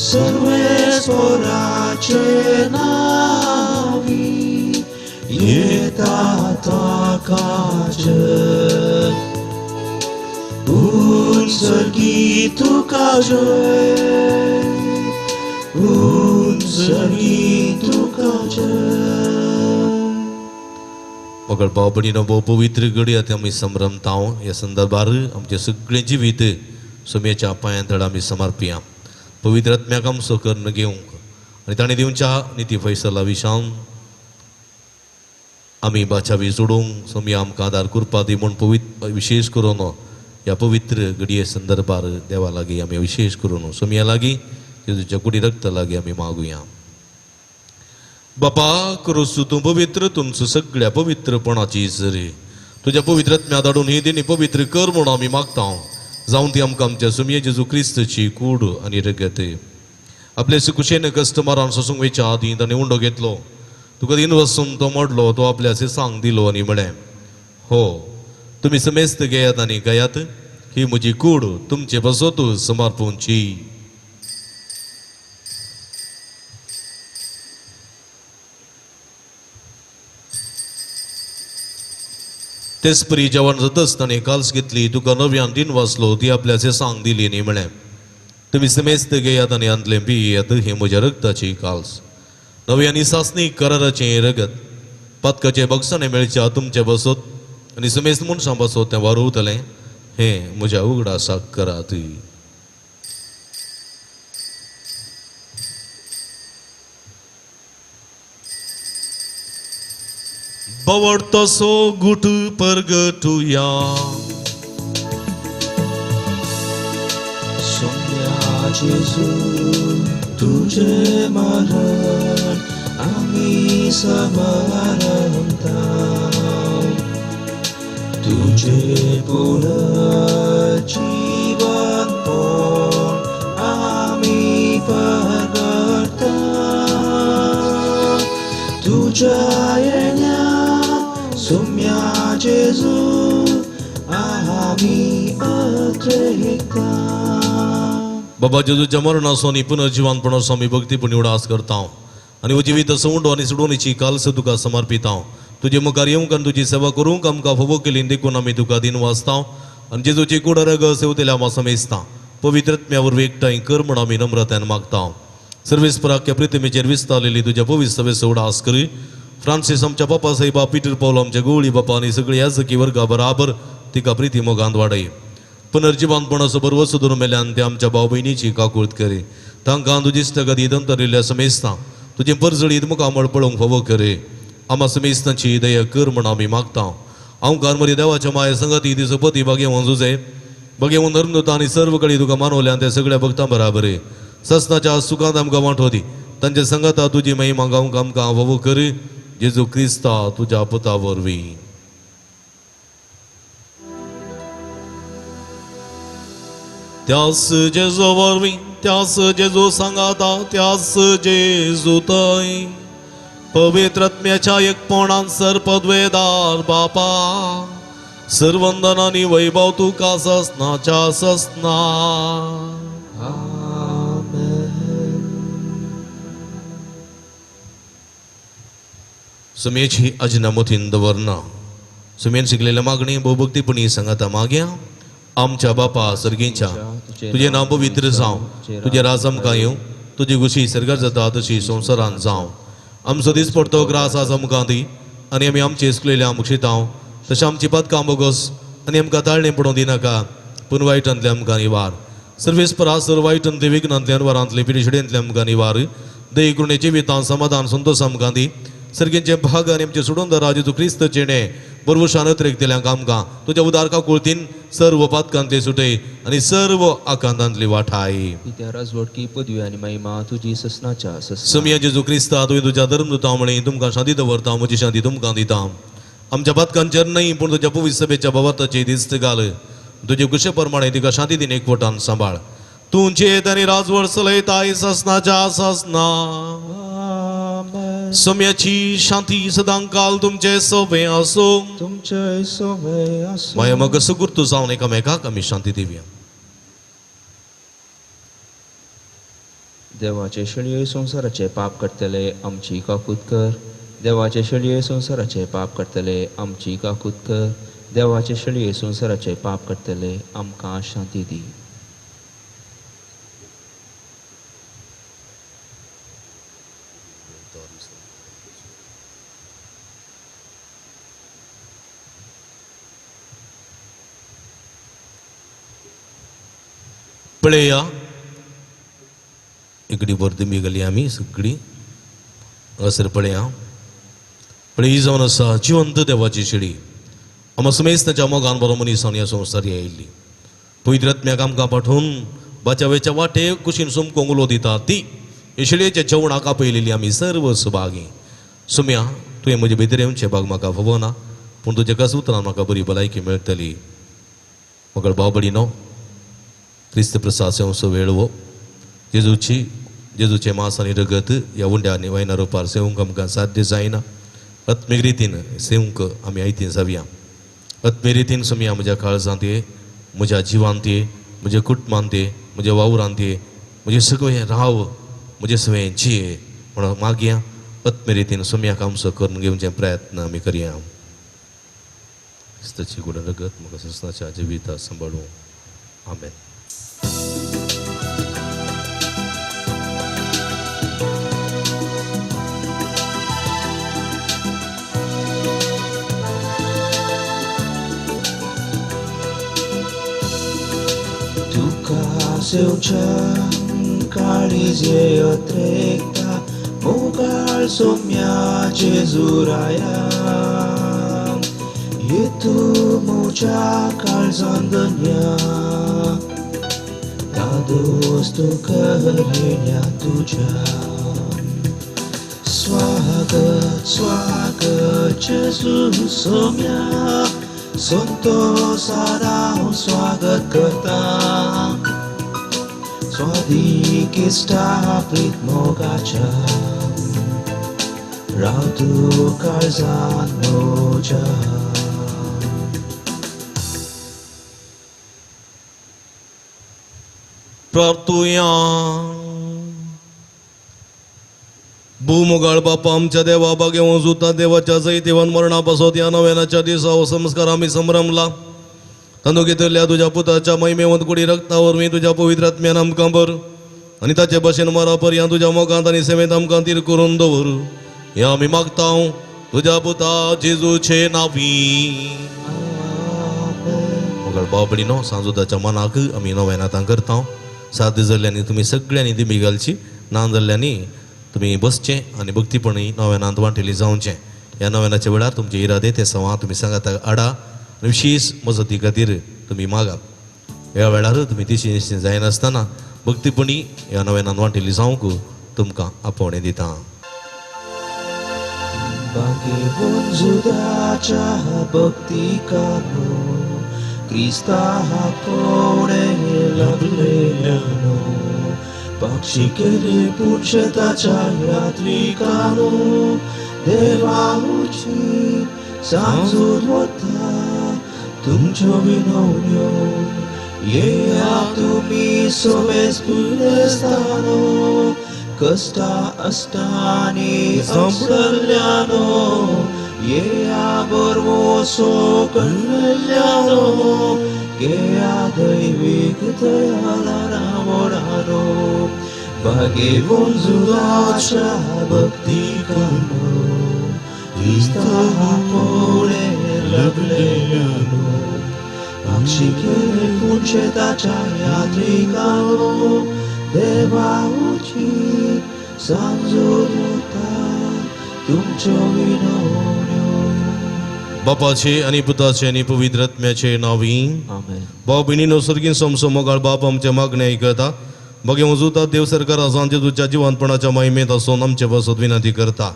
सर्वेस्पोराचे नावी येता ताका जय. उत्सर्गी तुका जय, उत्सर्गी तुका जय. मगळ भाव भयणीनो, भोव पवित्र घडी आतां आमी संभ्रमता. ह्या संदर्भार आमचें सगळें जिवीत सुमयेच्या पांयां तळ आमी समर्पिया. पवित्र आत्म्याक आमचो कर्ण घेवंक आनी ताणें दिवच्या निती फैसला विशान आमी बाचावी सोडूंक सोमया आमकां आदार करपा दी म्हूण पवित्र विशेश करून ह्या पवित्र घडये संदर्भार देवा लागीं आमी विशेश करून सोमया लागीं जेजूच्या कुडी रक्त लागीं आमी मागुया. बापा क्रोसू तूं पवित्र, तुमचो सगळ्या पवित्रपणाची सरी तुज्या पवित्र आत्म्या धाडून ही दिनी पवित्र कर म्हूण आमी मागता. जावन ती आमकां आमच्या सुमये जेजू क्रिस्तची कूड आनी रगत. आपले सुकुशेन कस्टमरान सोसूंक वयच्या आदीं ताणें उंडो घेतलो, तुका दिन वसून तो मोडलो, तो आपल्या सांग दिलो आनी म्हळें, हो तुमी समेस्त घेयात आनी गायात, ही म्हजी कूड तुमचे बसोत समर्पूंची. तेच परी जेवण जातच ताणें काल्स घेतली, तुका नव्यान दिन वाचलो, ती आपल्या सांग दिली आनी म्हळें, तुमी समेस्त घेयात आनी हांतलें पियेयात, ही म्हज्या रगताची काल्स, नवी आनी सासणी कराराचें रगत, पातकाचें बगसाणें मेळच्या तुमचे बसत आनी समेस्त मनशां बसत तें वारवतलें, हें म्हज्या उगडासाक करात. बवड तसो गुट परगटुया. सोम्या जेजू तुझे मरण आमी समारंभता, तुझे पुनर्जीवन पण आमी परगटता. तुझ्या येण्या सोम्या जेजू आमी अत्रेकता. बाबा जेजूच्या मरणाचो आनी पुनर्जिवनपणाचो आमी भक्तीपूर्ण उडास करता आनी जिवीत सवंडो आनी सोडोवणेची कालस तुका समर्पिता. तुजे मुखार येवंक आनी तुजी सेवा करूंक आमकां फावो केली देखून आमी तुका दिन वाचता आनी जेजूची कूड रग सेवतेल्या आमी समेजता. पवित्र आत्म्या वरवीं एकठांय कर म्हूण आमी नम्रतायेन मागता. सर्वेस्पराख्या प्रितिमेचेर विस्तारलेली तुज्या पवित्र सभेचो उडास करी. फ्रांसीस आमच्या बापा साहेबा, पिटर पावलो आमच्या गोवळी बापा आनी सगळी याजकी वर्गा बराबर तिका प्रिती मोगांत वाडय. पुनर्जिवनपणाचो बरवसो धरून मेल्यान ते आमच्या भाव भयणीची काकूळत करी. तांकां तुजी इश्टागती दंतरिल्ल्या समेस्ता तुजें परजळीत मुखामळ पळोवंक फावो करे आमा समेस्तांची दया कर म्हण आमी मागता. हांव मरी देवाच्या माये संगती ती सोपती भागेवन जुजे भगेवन धर्मदूत आनी सर्व कडेन तुका मानवल्या त्या सगळ्या भक्तां बराबर ससनाच्या सुखांत आमकां वांटो दी. तांच्या संगता तुजी महिमा गावंक आमकां फावो कर जेजू क्रिस्ता तुज्या पुता वरवीं. त्यास जेजू वरवीं त्यास जेजू सांगाता त्यास जेजू थंय पवित्र आत्म्याच्या एकपणान सर्पद्वेदार बापा सर्वंदन आनी वैभव तुका ससनाच्या ससना. सुमेची अजना मोतीन दवरना सुमेन शिकलेल्या मागणी भोवभक्तीपणी सांगाता माग्या. आमच्या बापा सर्गींच्या तुजें नांव पवित्र जावं, तुजें राज आमकां येवं, तुजी गुशी सर्गार जाता तशी संवसारान जावं. आमचो दीस पडतो ग्रास आज आमकां दी आनी आमी आमचे इसकलेल्या मुक्षितांव तशें आमची पातकां बोगस आनी आमकां ताळणें पडोवंक दिनाका पूण वायटांतले आमकां निवार. सर्वेस परासर वायटांतले विघ्नांतले अनवरांतले पिडेशिडेंतले आमकां निवार. दई कृणे जिवितां समाधान संतोष आमकां दी. सर्गींचे भाग आनी आमचे सोडून राज जेजू क्रिस्त जेणे बरवशान अतिरेक दिल्या आमकां तुज्या उदार काकुळतीन सर्व पातकांतले सुटय आनी सर्व आकांतांतली वाठाय. पित्या राजवटकी पदवी आनी महिमा तुजी ससनाच्या ससना. समिया जेजू क्रिस्ता तुवें तुज्या धर्मदूता म्हळें तुमकां शांती दवरता म्हजी शांती तुमकां दिता. आमच्या पातकांचेर न्हय पूण तुज्या पवित्र सभेच्या भावार्थाची दिस्त घाल. तुजे कुशे प्रमाणे तिका शांती दिन एकवटान सांबाळ. तुमचे आनी राजवट चलयताय ससनाच्या ससना. सम्याची शांती सदांकाल तुमचे सोबे असो तुमचे सोबे असो. माया मग सुगुर्तू जावन एकामेकाक आमी शांती दिवया. देवाचे शेळये संवसाराचे पाप करतले आमची काकूत कर. देवाचे शेळये संवसाराचे पाप करतले आमची काकूत कर. देवाचे शेळये संवसाराचे पाप करतले आमकां शांती दी. पळया इकडी बरदी गेली आमी सगळी हांगासर पळया. पळय ही जावन आसा जिवंत देवाची शेळी. आमा समेस्ताच्या मोगान बरो मनीस ह्या संवसारी आयिल्ली पवित्र आत्म्याक आमकां पाठोवन बाचावेच्या वाटे कुशीन सोमकोंक उलो दिता ती हे शेळयेच्या जेवणाक आपयलेली आमी सर्व सुभागी. सुम्या तुवें म्हजे भितर येवचें भाग म्हाका फावना पूण तुज्या कस उतरान म्हाका बरी भलायकी मेळटली. म्हाका भाव भयणीनो क्रिस्त प्रसाद सेवचो वेळ हो जेजूची जेजूचें मांस आनी रगत ह्या उंड्या आनी वायना रुपार सेवंक आमकां साध्य जायना. आत्मीक रितीन सेवंक आमी आयतीन जावया. आत्मीक रितीन सुमया म्हज्या काळजांत ये, म्हज्या जिवांत ये, म्हज्या कुटुंबांत ये, म्हज्या वावरांत ये, म्हजें सगळें राव म्हजें सगळें जिये म्हणून मागया. आत्मीक रितीन सुमयाक आमचो करून घेवचे प्रयत्न आमी करया. क्रिस्ताची गुण रगत म्हाका ससनाच्या जिविता सांबाळूं. आमेन. तुका सेवच्या काळीजे अत्रेकता मोगाळ सोम्या जेजुराया येतू मोच्या काळजान दन्या दादोस तुका तुझ्या. स्वागत स्वागत जेजू सोम्या संतोषान हांव स्वागत करता. स्वादीक इश्टाप्रीत मोगाच्या राव तूं काळजान म्हज्या. प्रार्थुया. भूमोगाळ बापा आमच्या देवा बागेवन जुता देवाच्या जैतेवन मरणा पासत ह्या नव्यानाच्या दिसा हो संस्कार आमी संभ्रमला. तांदूळ घेतिल्ल्या तुज्या पुताच्या महिमेवंत कुडी रक्ता वरवीं तुज्या पवित्र आत्म्यान आमकां भर आनी ताचे भशेन मरा पर्यंत तुज्या मोगांत आनी सेवेंत आमकां तीर करून दवर. हें आमी मागता तुज्या पुता जेजूचे नांवी. मोगाळ भाव भयणीनो सांजोदाच्या मनाक आमी नव्यानातां करता. सात जाल्ल्यांनी तुमी सगळ्यांनी दिमी घालची, ना जाल्ल्यांनी तुमी बसचें आनी भक्तीपणी नव्यानांत वांटेली जावचें. ह्या नव्यानाच्या वेळार तुमचे इरादे ते सवां तुमी सांगाता आडा आनी विशेश मजती खातीर तुमी मागात. ह्या वेळार तुमी तिशी निश्चीत जायनासतना भक्तीपणी ह्या नव्यानांत वांटेली जावंक तुमकां आपोवणें दिता. भाग्यवंजुदाच्या भक्तिकानो क्रिस्ता आपोवणें लाभलेल्यानो पक्षी केले पुरुषताच्या यात्रिकानो देवा उची सांजून वता तुमच्यो विनवण्यो येया तुमी सोमेस पुरेस्तानो कष्टा अस्तानी सांपडल्यानो येया बरवसो कळल्यानो गेया दैवीक दयाला वडानो भाग्यवंजुदाच्या भक्तिकानो क्रिस्ता आपोवणें लाभलेल्यानो पक्षी केले पुंशेताच्या यात्रिकानो देवा उची सांजून वता तुमच्यो विनवण्यो. बापाचे आनी पुताचे आनी पवित्र आत्म्याचे नांवी आमेन. भाव भयणीनो सर्गीन समसो मोगाळ बाप आमचे मागणें आयकता. बगे वजुता देव सरकार सांजे तुज्या जिवंतपणाच्या महिमेंत आसून आमचे पासत विनंती करता.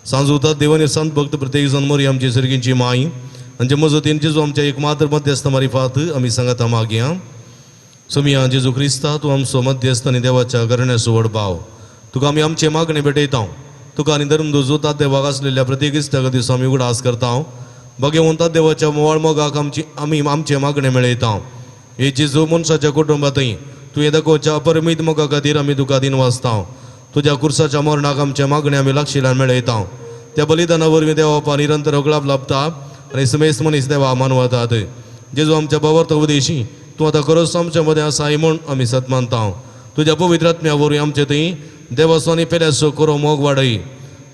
सांजुता देवानी संत भक्त प्रत्येक जण मोरी आमची सर्गींची माई आमचे मजतीन जेजू आमच्या एक मात्र मध्यस्थ मारिफात आमी सांगता मागया. सोमिया जेजू क्रिस्ता तूं आमचो मध्यस्थ आनी देवाच्या घराण्याचो व्हड भाव. तुका आमी आमचे मागणें भेटयता. तुका आनी धर्मदूत देवाक आसलेल्या प्रत्येक इश्टा दिसा आमी उगडास करता. भगवंता देवाच्या मोवाळ मोगाक आमची आमी आमचे मागणें मेळयता. हे जेजू मनशाच्या कुटुंबांतय तुवें दाखोवच्या अपरिमीत मोगा खातीर आमी तुका दिन वाचता. तुज्या कुर्साच्या मरणाक आमचे मागणें आमी लागशिल्ल्यान मेळयता. त्या बलिदाना वरवीं देवा निरंतर अगळाप लाभता आनी समेस्त मनीस देवा मानवतात. जेजू आमच्या भावार्थ उपदेशी तूं आतां खरोच आमच्या मदें आसाय म्हूण आमी सत मानता. तुज्या पवित्र आत्म्या वरवीं आमचे थंय देवाचो आनी पेल्याचो करो मोग वाडय.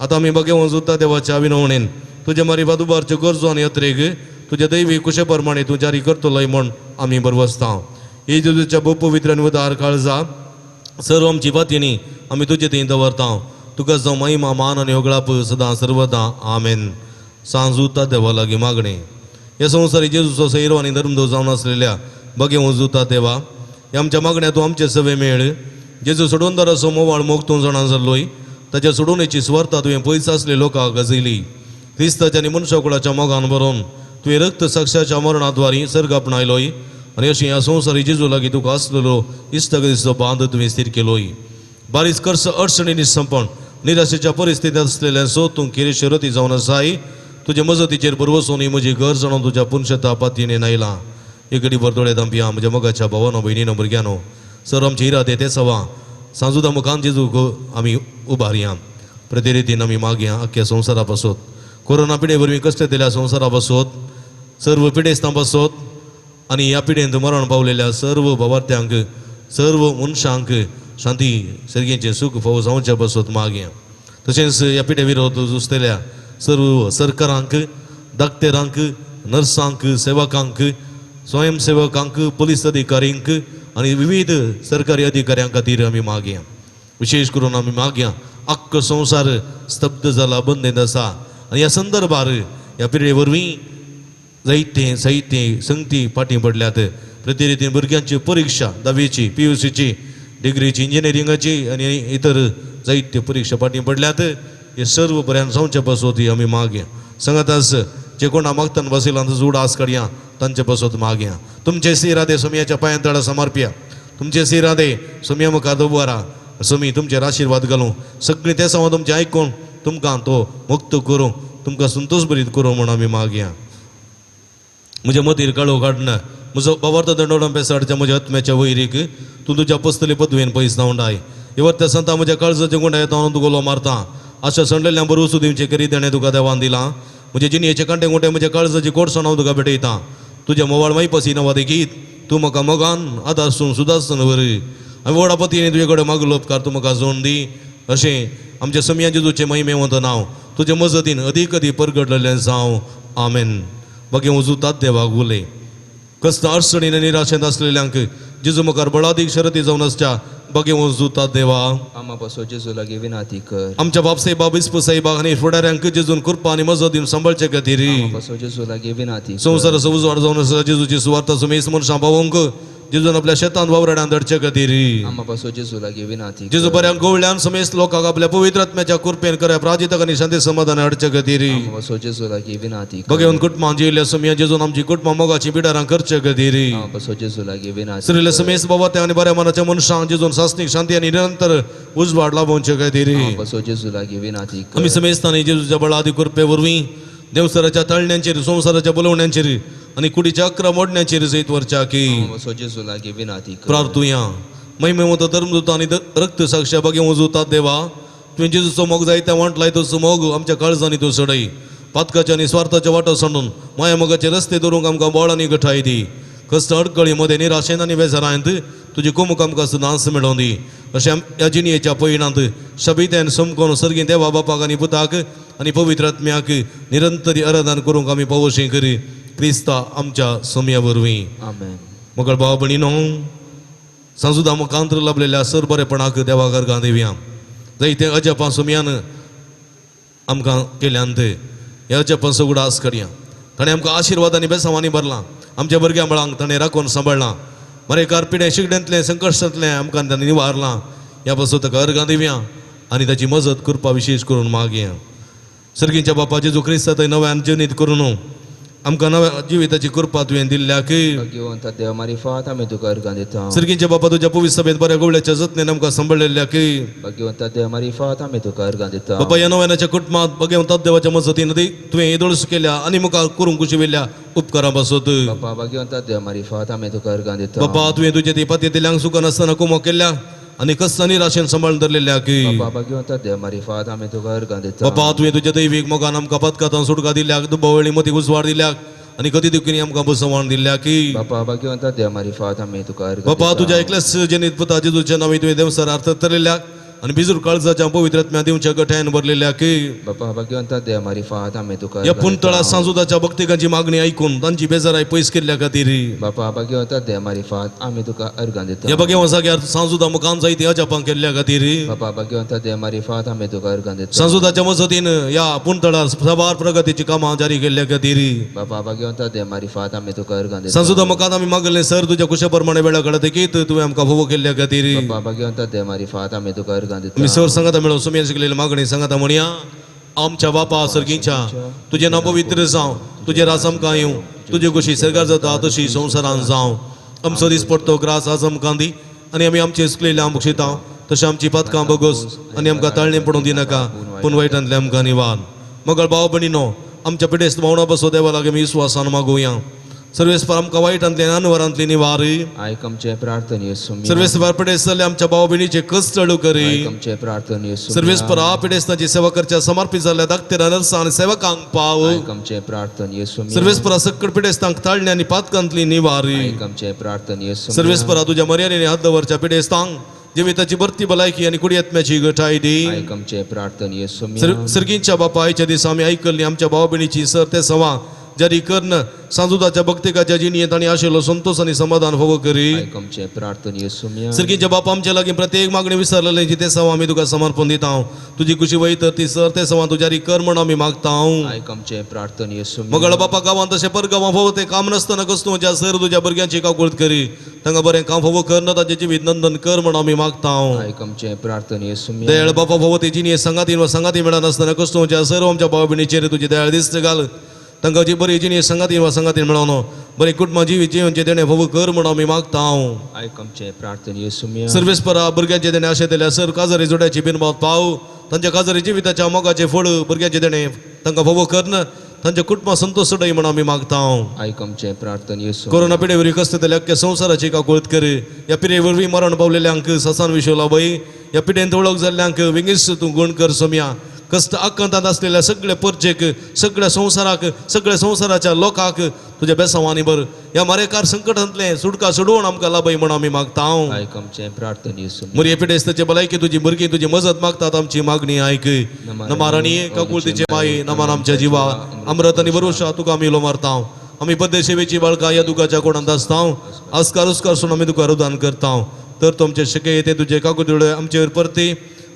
आतां आमी बगेवन सुद्दां देवाच्या विनवणेन तुज्या मारिफात उबारच्यो गरजो आनी अत्रेग तुज्या दैवी कुशे प्रमाणे तूं जारी करतलोय म्हूण आमी बरवसता. हे जेजूच्या भोव पवित्र आनी उदार काळजा सर्व आमची वातींनी आमी तुजे थंय दवरता. तुका जावं महिमा मान आनी होगळाप सदां सर्वदां. आमेन. सांजुता देवा लागीं मागणें. ह्या संवसारी जेजूचो सैरो आनी धर्मदो जावन आसलेल्या बगेवन जुता देवा ह्या आमच्या मागण्या तूं आमचे सवे मेळ. जेजू सोडूनदाराचो मोवाळ मोग तूं जाणा जाल्लोय ताच्या सोडोवणेची सुवार्ता तुवें पयस आसले लोकांक गजयली. क्रिस्ताच्या आनी मनशाकुळाच्या मोगान भरोन तुवें रक्त साक्षाच्या मरणाद्वारी सर्ग आपणायलोय आनी अशें ह्या संवसारी जेजू लागीं तुका आसलेलो इश्टागतीचो बांद तुवें स्थीर केलोय. बारीस कर्स अडचणींनी संपण निराशेच्या परिस्थितींत आसलेल्यांचो तूं किरें शरती जावन आसाय. तुजे मजतीचेर बरवसून ही म्हजी घर जाणून तुज्या पुनशता पातीने नायला. एक घडी भर दोळे धांपया म्हज्या मोगाच्या भावानो भयणीनो भुरग्यानो सर आमचे इरादे ते सवा सांजुदा मुखान जेजूक आमी उबारया. प्रतिरितीन आमी मागया अख्ख्या संवसारा पासत कोरोना पिडे वरवीं कश्ट दिल्या संवसारा पासत सर्व पिडेस्तां पासत आनी ह्या पिडेंत मरण पावलेल्या सर्व भावार्थ्यांक सर्व मनशांक शांती सर्गेचें सूख फावो जावच्या पासत मागया. तशेंच ह्या पिडे विरोध झुजतल्या सर्व सरकारांक डाक्टरांक नर्सांक सेवकांक स्वयंसेवकांक पोलीस अधिकाऱ्यांक आनी विविध सरकारी अधिकाऱ्यां खातीर आमी मागया. विशेष करून आमी मागया अख्खो संवसार स्तब्ध जाला बंदेंत आसा आनी ह्या संदर्भार ह्या पिरये वरवीं जायते साहित्य संगती फाटीं पडल्यात. प्रतिरितीन भुरग्यांची परिक्षा धावेची PUCची डिग्रीची इंजिनियरिंगाची आनी इतर जायत्यो परिक्षा फाटीं पडल्यात. हे सर्व बऱ्यान जावचे पासत आमी मागया. सांगाताच जे कोणा मागताना बसयला तांचो उडास काडया तांचे पासत मागया. तुमचे सिरादे सोमयाच्या पांयां तळा समर्पया. तुमचे सिरादे सोमया मुखार दवरा. सोमी तुमचेर आशिर्वाद घालूं सगळीं ते सवां तुमचें आयकून तुमकां तो मुक्त करूं तुमकां संतोश भरीत करूं म्हूण आमी मागया. म्हज्या मतीर काळो काडना म्हजो बाबार्थ दंडोडम पेसाडच्या म्हज्या आत्म्याच्या वैरीक तूं तुज्या पसतली पदवेन पयस धांवडाय. इवर्त्या संता म्हज्या काळजाच्या गुंडा येता हांव तुगोलो मारता. आशा संडलेल्या बरोवसू दिवचे करी देणें तुका देवान दिलां. म्हजे जिणयेचे कांटे गुंटे म्हज्या काळजाची गोडसाण हांव तुका भेटयता. तुज्या मोवाळ मायपासी नवा देखीत तूं म्हाका मोगान आदारसून सुदासून वर आनी व्हडा पतीन तुजे कडेन मागलो उपकार तूं म्हाका जोड दी. अशें आमच्या समिया जेजूचें महिमेवंत नांव तुजे मजतीन अदीक अदीक परगटलेलें जावं. आमेन. बाकी वजुतात देवाक उलय कस्त अडचणीन निराशेंत आसलेल्यांक जेजू मुखार बळादीक शरती जावन आसच्या बागेवन जुतात देवा आमा पासो जेजू लागीं विनाती कर आमच्या बापसाहेबा बिस्प साहेबाक आनी फुडाऱ्यांक जेजून कृपा आनी मजत दिवन सांबाळचे खातीर आमा पासो जेजू लागीं विनाती कर संवसाराचो उजवाड जावन आसा जेजूची सुवार्ता सुमेस मनशां पावोवंक जेजून आपल्या शेतांत वावराड्यान धाडचे खातीर आमा पासो जेजू लागीं विनाती कर जेजू बऱ्या गोवळ्यान समेस्त लोकांक आपल्या पवित्र आत्म्याच्या कृपेन कऱ्या प्राजितक आनी शांती समाधान हाडचे खातीर आमा पासो जेजू लागीं विनाती कर बघेवन कुटुंबां जियेल्ल्या सुमया जेजून आमची कुटुंबां मोगाची बिडारां करचे खातीर आमा पासो जेजू लागीं विनाती सरिल्ल्या कर समेस्त बाबा आनी बऱ्या मनाच्या मनशांक जेजून सासणीक शांती आनी निरंतर उजवाड लाभोवचे खातीर आमा पासो जेजू लागीं विनाती कर आमी समेस्तांनी जेजूच्या बळादी कृपे वरवीं देवसराच्या तळण्यांचेर संवसाराच्या बोलवण्यांचेर आनी कुडीच्या अकरा मोडण्याचेर जैत वरच्या की आमा पासो जेजू लागीं विनाती कर प्रार्थुया महिमेवंत धर्मदूत आनी रक्त साक्ष्या बागे वजुतात देवा तुवें जेजूचो मोग जायत्या वांटलाय तसो मोग आमच्या काळजांनी तूं सडय पातकाच्या आनी स्वार्थाच्या वाटो सांडून माया मोगाचे रस्ते धरूंक आमकां बळ आनी गठाय दी कश्ट अडकळी मदें निराशेन आनी बेजारांत तुजी कुमक आमकां सदांच मेळोवन दी अशें ह्या जिणयेच्या पयणांत शबित्यान समकोन सर्गीं देवा बापाक आनी पुताक आनी पवित्र आत्म्याक निरंतरी आराधन करूंक आमी पावोशी करी क्रिस्ता आमच्या सोम्या वरवीं. आमेन. मगळ भाव भयणीनो सांजुदा मुखांतर लाभलेल्या सर बरेपणाक देवा गर्गां दिवया जायते अजापां सुमयान आमकां केल्यान ते ह्या अजापां उगडास करया. ताणें आमकां आशिर्वाद आनी बेसांवांनी भरलां. आमच्या भुरग्यां बळांक ताणें राखून सांबाळ्ळां. मरेकार पिडें शिगड्यांतलें संकश्टांतलें आमकां ताणें निवारलां. ह्या पासून ताका अर्गां दिवया आनी ताची मजत करपा विशेश करून मागया. सर्गींच्या बापा जेजू क्रिस्ता थंय नव्यान जिवीत करून आमकां नव्या जिविताची कृपा तुवें दिल्ल्या की भाग्यवंता देव मारिफात आमी तुका अर्गां दिता. सर्गींच्या बापा तुज्या पवित्र सभेत बऱ्या गोवळ्याच्या जतनेन आमकां सांबाळिल्ल्या की भाग्यवंता देव मारिफात आमी तुका अर्गां दिता. बापा ह्या नव्यानाच्या कुटुंबात भगवंता देवाच्या मजतीन तुवें येदोळस केल्या आनी मुखार करूंक कुशिविल्ल्या उपकारां पासत. बापा भाग्यवंता देव मारिफात आमी तुका अर्गां दिता. बापा तुवें तुजे ती पातयेंतल्यांक सुखान आसतना कुमो केल्या आनी कस्त निराशेन सांबाळून धरलेल्या की बापा भाग्यवंता देव मारिफात आमी तुका अर्गां दिता. बापा तुवें तुज्या दैवीक मोगान आमकां पदकांत सुटका दिल्याक दुबावळी मतीक उजवाड दिल्याक आनी कधी दुखीनी आमकां बसवण दिल्या की बापा भाग्यवंता देव मारिफात आमी तुका अर्गां बापा दिता. तुज्या एकल्याच जनीत पुता जेजूच्या नांवान तुवें देवसर अर्थ तरलेल्याक आनी बिजूर काळजाच्या पवित्र आत्म्या दिवच्या गठ्यान भरलेल्या की बापा भाग्यवंता देव मारिफात आमी तुका ह्या अर्गां पुंतळा दिता. सांजुदाच्या भक्तिकांची मागणी ऐकून तांची बेजाराय पयस केल्ल्या खातीर बापा भाग्यवंता देव मारिफात आमी तुका अर्गां दिता. ह्या भगवान जाग्यार सांजुदा मुखान जायती अजापां केल्ल्या खातीर बापा भाग्यवंता देव मारिफात आमी तुका अर्गां दिता. सांजुदाच्या मजतीन ह्या पुंतळार साबार प्रगतीची कामां जारी केल्ल्या खातीर बापा भाग्यवंता देव मारिफात आमी तुका अर्गां दिता. सांजुदा मुखान आमी मागले सर तुज्या कुशा प्रमाणे वेळा कळतकीत तुवें आमकां भोव केल्ल्या खातीर बापा भाग्यवंता देव मारिफात आमी तुका अर्गां दिता. आमी सर सांगाता मेळोवन सुमयान शिकलेली मागणी सांगाता म्हणया. आमच्या बापा सर्गींच्या तुजें नांव पवित्र जावं, तुजें राज आमकां येवं, तुजे कुशी सरकार जाता तशी संवसारान जावं. आमचो दीस पडतो ग्रास आज आमकां दी आनी आमी आमचे सुकलेले आमकां शिता तशें आमची पातकां बगोस आनी आमकां ताळणें पडूंक दिनाका पूण वायटांतलें आमकां निवार. मगळ भाव भयणीनो आमच्या पिडेस्त भावना बसो देवा लागीं आमी विस्वासान मागोवया. सर्वेस्पर आमकां वायटांतले अनवरांतली निवार. आयक आमचे प्रार्थने सुमया. सर्वेस्पर पिडेस्त जाल्ले आमच्या भाव भयणीचे कश्ट करी. आयक आमचे प्रार्थने सुमया. सर्वेस्पर पिडेस्तांची सेवा करच्या समर्पित जाल्ल्या दाक्तेर नर्सां आनी सेवकांक पाव. आयक आमचे प्रार्थने सुमया. सर्वेस्परा सक्कड पिडेस्तांक ताळणे आनी पातकांतली निवार. आयक आमचे प्रार्थने सुमया. सर्वेस्परा तुज्या मर्यादेने हात दवरच्या पिडेस्तांक जिविताची भरती भलायकी आनी कुडयत्म्याची गठाय दी. आयक आमचे प्रार्थने सुमया. सर्गींच्या बापा आयच्या दिसा आमी आयकल्ली आमच्या भाव भयणीची सर ते सवा जारी कर्ण सांजुदाच्या भक्तिकाच्या जिणयेंत आनी आशिल्लो संतोष आनी समाधान फावो करी. आयक आमचे प्रार्थने सुमया. सर्गींच्या बापा आमच्या लागीं प्रत्येक मागणी विसरलेली जी ते सवा आमी तुका समर्पण दिता. तुजी कुशी वय तर ती सर ते सवा तूं जारी कर म्हण आमी मागता. आयक आमचे प्रार्थने सुमया. मगळ बापा गांवांत तशें परगांवां फावो तें काम नासतना कसलो ज्या सर तुज्या भुरग्यांची काकुळट करी तांकां बरें काम फावो कर ना ताचें जिवीत नंदन कर म्हण आमी मागता. आयक आमचे प्रार्थने सुमया. दयाळ बापा फावो ते जिणये सांगातीन वा सांगाती मेळनासतना कसलो ज्या सर आमच्या भाव भयणीचेर तुजी दयाळ दिस्त घाल. तांकां जी बरी जिणी सांगाती वा सांगातीन मेळोन बरें कुटुंबां जिवीत जिवनचें देणें फावो कर म्हण आमी मागता. आयक आमचे प्रार्थने सुमया. सर्वेस्परा भुरग्यांचें देणें आशें दिल्या सर काजारी जोड्याची बिनबाद पाव. तांच्या काजारी जिविताच्या मोगाचें फळ भुरग्यांचें देणें तांकां फावो कर तांच्या कुटुंबां संतोष सोडय म्हण आमी मागता. आयक आमचे प्रार्थने सुमया. कोरोना पिडे वरवीं कश्ट जाल्ल्या अख्ख्या संवसाराची काकुळट कर. ह्या पिडे वरवीं मरण पावलेल्यांक ससान विशो लाबय. ह्या पिडेंत वळख जाल्ल्यांक विंगीस तूं गुण कर सोमया. कश्ट आकांतांत आसलेल्या सगळ्या परजेक सगळ्या संवसाराक सगळ्या संवसाराच्या लोकांक तुज्या बेसांवांनी भर. ह्या मारेकार संकटांतलें सुटका सोडोवन आमकां लाबय म्हण आमी मागता. आयक आमचे प्रार्थने सुमया. मुरये पिडेस्ताचे भलायकी तुजी भुरगीं तुजी मजत मागतात आमची मागणी आयक. नमाराणी काकुळतीचे माई नमान आमच्या जिवा अमृत आनी भरोशा तुका आमी उलो मारता. आमी पद्दशेवेची बाळका ह्या दुखाच्या कोणांत आसता. आस्कार उस्कार सून आमी तुका रुदान करता. तर तुमचे शके येते तुजे काकुदिळे आमचेर परती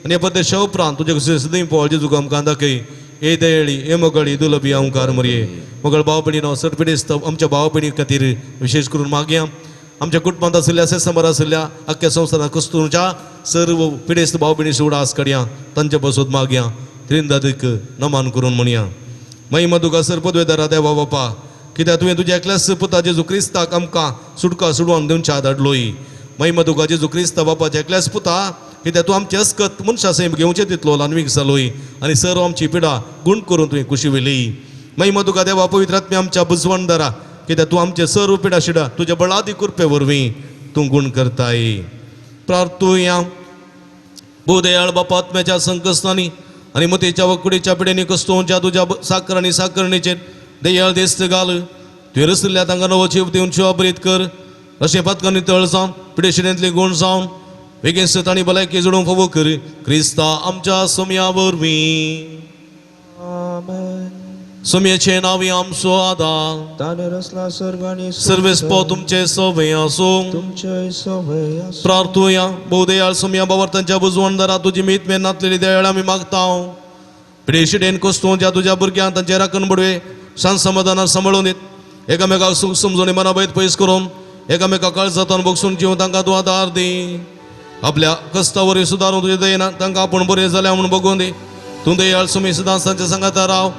आनी परदेशा उपरांत तुजे कशें सदैव पोळ जेजू आमकां दाखय. ए दयेळी ए मोगळी दुलबी ओंकार मरये. मोगळ भाव भयणीनो सर पिडेस्त आमच्या भाव भयणी खातीर विशेष करून मागया. आमच्या कुटुंबांत आशिल्ल्या सेसंबर आशिल्ल्या अख्ख्या संवसारांत कस्तुच्या सर्व पिडेस्त भाव भयणी उडास कडया तांचे बसून मागया. त्रिंदादीक नमन करून म्हणया. महिमा तुका सर पदवेदारा देवा बापा, कित्याक तुवें तुज्या एकल्याच पुता जेजू क्रिस्ताक आमकां सुटका सुडवान दिवच्या धाडलोय. महिमा तुका जेजू क्रिस्ता बापाच्या एकल्याच पुता, कित्याक तूं आमचे अस्कत मनशा सैम घेवचे तितलो ल्हानवीक जालोय आनी सर्व आमची पिडा गुण करून तुवें कुशी व्हेली. महिमा तुका देवा पवित्र आत्म्या आमच्या बुजवणदारा, कित्याक तूं आमचे सर्व पिडा शिडा तुज्या बळादी कृपे वरवीं तूं गुण करताय. प्रार्थुया. भूदयाळ बापा आत्म्याच्या संकश्टांनी आनी मतेच्या वकुडीच्या पिडेनी कस्तोंच्या तुज्या साकर आनी साकरणीचेर दयाळ देस्त घाल. तुवें रसिल्ल्या तांकां नवो जीव दिवन शिवाबरीत कर. अशें पातकांनी तळ जावन पिडेशिडेंतली गुण जावन बेगीन तांणी भलायकी जोडूंक फावो कर. क्रिस्ता आमच्या सोम्या वरवीं. सोम्याचे नांवी आमचो आदार. ताणें रचला सर्ग आनी सर्वेस्पो तुमचे सवय आसूं. तुमचे सवय आसूं. प्रार्थुया. भोवदयाळ सोम्या बावर्तांच्या बुजवणदारा तुजी मीत मेन नातलेली दयाळ आमी मागता. पिडेशिडेन कोस्तोंच्या तुज्या भुरग्यांक तांचे राखण बडवे शांत समाधानान सांबाळून दीत. एकामेकाक सूख समजून मनाभयत पयस करून एकामेका काळजांतून बगसून जीव तांकां तूं आदार दी. आपल्या कस्ता वरवीं सुदारून तुजे दयेन तांकां आपूण बरें जाल्या म्हूण बगोवन दी. तूं दयाळ सुमी सदांच तांच्या सांगाता राव.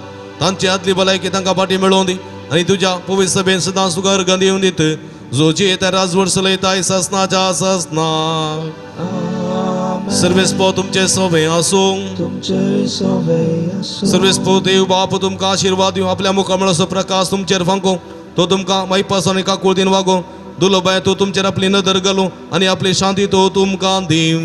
तांची आदली भलायकी तांकां फाटी मेळोवन दी आनी तुज्या पवित्र सभेन सदांच तुका अर्गां दिवन दीत. जो जी येता राजवट चलयता ससनाच्या ससना. सर्वेस्पो तुमचे सवय आसूं. तुमचे सवय आसूं. सर्वेस्पो देव बाप तुमकां आशिर्वाद दिवं. आपल्या मुखामळाचो प्रकाश तुमचेर फांकूं. तो तुमकां मायपास आनी काकुळतीन वागोवं. दुलोबाय तो तुमचेर आपली नदर घालूं आनी आपली शांती तो तुमकां दिवं.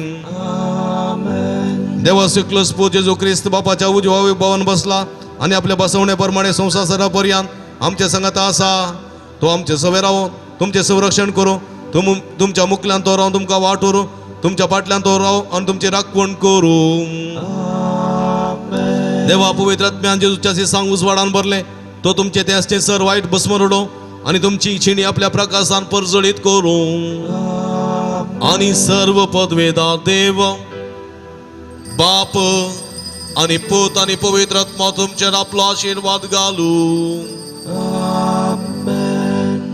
देवा सकलोस पो जेजू क्रिस्त बापाच्या उजव्या भवन बसला आनी आपल्या बसवणे प्रमाणे संवसारा पर्यंत आमच्या सांगाता आसा. तो आमचे सवे रावो तुमचें संरक्षण करूं. तुमच्या मुखल्यान तो रावन तुमकां वाट व्हरूं. तुमच्या फाटल्यान तो राव आनी तुमची राखवण करूं. देवा पवित्र आत्म्यान जेजूच्या सांग उजवाडान भरलें तो तुमचे ते आसचे सर वायट भस्म रडो आनी तुमची छिणी आपल्या प्रकाशान परजळीत करूं. आनी सर्व पदवेदार देव बाप आनी पूत आनी पवित्र आत्मा तुमचेर आपलो आशिर्वाद घालूं.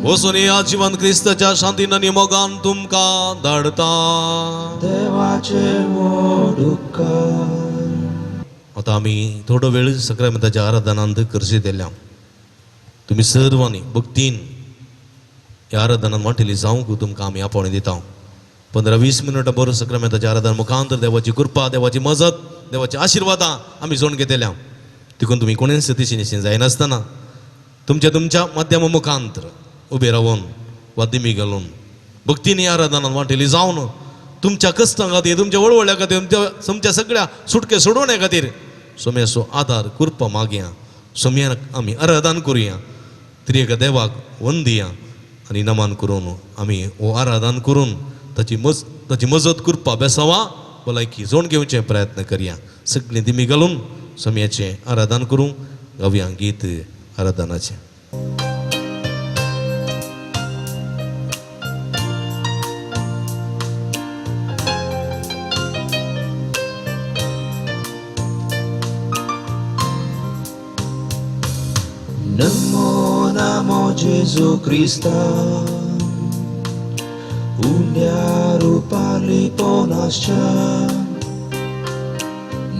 वचून ह्या जिवन क्रिस्ताच्या शांतीन आनी मोगान तुमकां धाडता. देवाचे व्हड उपकार. आतां आमी थोडो वेळ सक्रामेंताच्या आराधनांत करशी दिल्या. तुमी सर्वांनी भक्तीन ह्या आराधनान वांटेली जावंक तुमकां आमी आपोवणी दिता. 15-20 मिनटां बरो सक्रामेंताच्या आराधना मुखांतर देवाची कृपा, देवाची मजत, देवाची आशिर्वादां आमी जोडून घेतल्या. तिकून तुमी कोणेच तिशी जायनासतना तुमच्या तुमच्या माध्यमा मुखांतर उबे रावन वा दिमी घालून भक्तीन आराधनान वांटेली जावन तुमच्या कश्टां खातीर, तुमच्या वळवळ्या खातीर, तुमच्या सगळ्या सुटके सोडवण्या खातीर सोम्याचो आदार कृपा मागया. सोम्याक आमी आराधन करुया. त्रिएका देवाक वंदिया आनी नमन करून आमी हो आराधन करून ताची मजत कृपा बेसावा भलायकी जोड घेवचे प्रयत्न करया. सगळीं दिमी घालून सोम्याचें आराधन करूं. गावया गीत आराधनाचें. Namo namo Gesù Cristo, unjaru parli ponascia.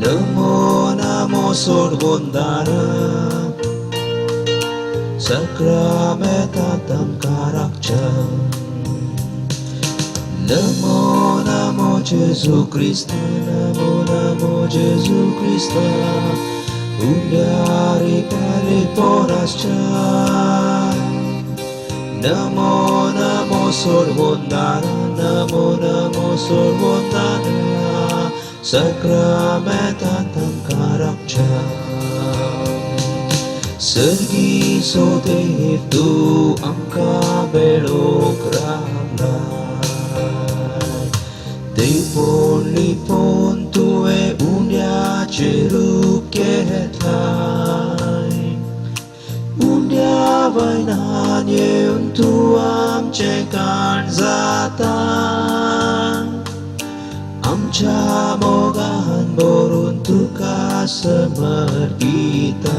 Namo namo sorgondara, sacramentatam karakcha. Namo namo Gesù Cristo, namo namo Gesù Cristo, unjari pari ponascia. Namo namo sorvondara, namo namo sorvondara, sacramentatam karakcha. Sergi so dev tu amka belok ramlai, te poli pontue unya cherup ketlai. Unya vainan yeun tu amche kan zata, आमच्या मोगान भरून तुका समर्पिता.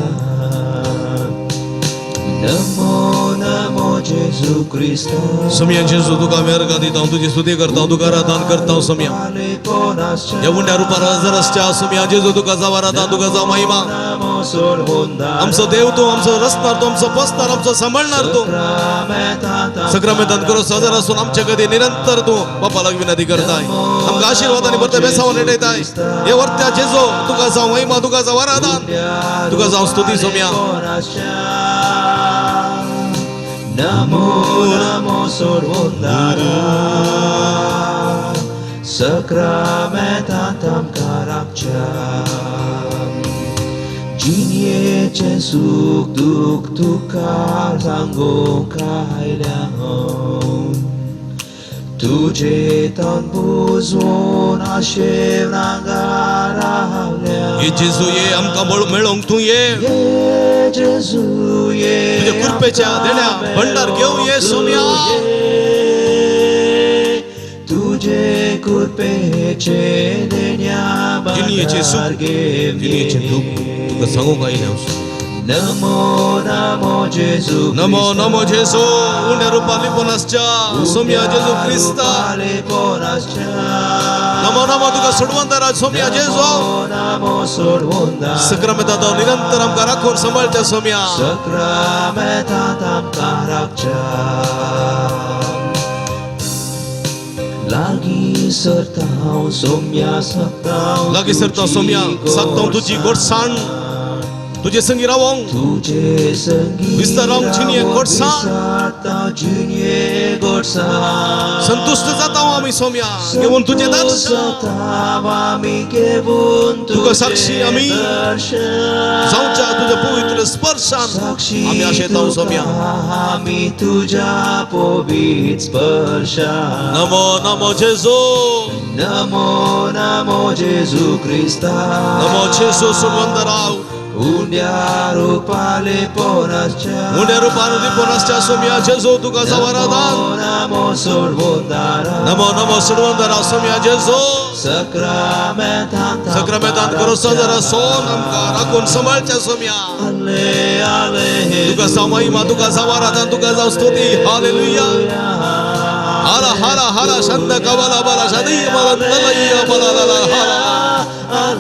नमो नमो जेजू क्रिस्ता. सोमया जेजू तुका आमी अर्गां दिता, हांव तुजी स्तुती करता, हांव तुका आराधन करता. सोमया ह्या उंड्या रुपार हजर आसच्या सोमया जेजू तुका जाव आराधन, तुका जाव महिमा. आमचो देव तूं, आमचो रचणार तूं, आमचो पोसणार, आमचो सांबाळणार तूं. सक्रामेंतान करो हजर आसून आमच्या खातीर निरंतर तूं बापा लागीं विनंती करताय. आमकां आशिर्वाद आनी बरते बेसावन नेटयताय. हे वर्त्या जेजू तुका जाव महिमा, तुका जाव आराधन, तुका जाव स्तुती. सोमया नमो नमो सोडवणारा, सक्रामेंतांत आमकां राखच्या. जिणेचें सूख दूख तुका सांगूंक आयल्या हांव. तुजे तन पुजोवन आशेवन हांगा रावल्या. ये जेजू ये, आमकां मेळोंक तूं ये. ये जेजू ये, तुज्या कृपेच्या देण्या भंडार घेवन ये सोमया. तुजे कृपेचे देण्या जिणेचें सूख, भंडार घेवन जिणेचें दूख तुका सांगूंक आयलें हांव. नमो नमो जेजू, नमो नमो जेजू, उण्या रुपार लिपोन आसच्या सोमया जेजू क्रिस्ता. नमो नमो तुका सोडवंतारा सोमया जेजू. नमो सोडवंतारा, सक्रामेंतांत निरंतर आमकां राखून सांबाळच्या सोमया. सक्रामेंतांत आमकां राखच्या. लागीं सरता हांव सोम्या, सागता लागीं सरता सोमया, सागता तुजी गोडसाण, तुजे संगी रावोंक, तुजे संगी विस्तारावंक जिणये गोडसाण. विस्तारता जिणये गोडसाण. संतुश्ट जाता आमी सोमया घेवन तुजें दर्शन. जाता आमी घेवन तुका साक्षी आमी दर्शन. जावच्या तुज्या पवित्र स्पर्शान साक्षी आमी आशेता सोमया. आमी तुज्या पवित्र स्पर्शान. नमो नमो जेजू, नमो नमो जेजू क्रिस्ता, नमो जेजू सोडवंतराव, उंड्या रुपाले पोनासच्या, उंड्या रुपान लिपोन आसच्या सोमया जेजू तुका जाव आराधन. नमो सोडवंतारा, नमो नमो सोडवंतराव सोमया जेजू. सक्रामेंतांत सक्रामेंतांत करो सजर सोन आमकां राखून सांबाळच्या सोमया. आले आले तुका जाव महिमा, तुका जाव आराधन, तुका जाव स्तुती. हालेलुया. हरा हरा हरा शंद कबला बला शदी बला नलैया बला लला हरा.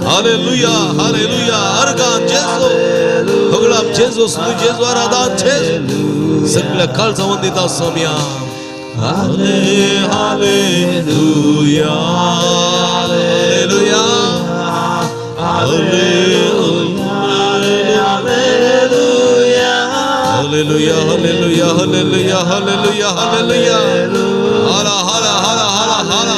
Hallelujah hallelujah. अर्गान जेजू, होगळाम जेजू, स्तुती जेजू, आराधन जेजू, सगळ्या काळजा वंदिता सोमया. हाले hallelujah hallelujah hallelujah hallelujah hallelujah hallelujah hallelujah. हरा हरा हरा हरा हरा.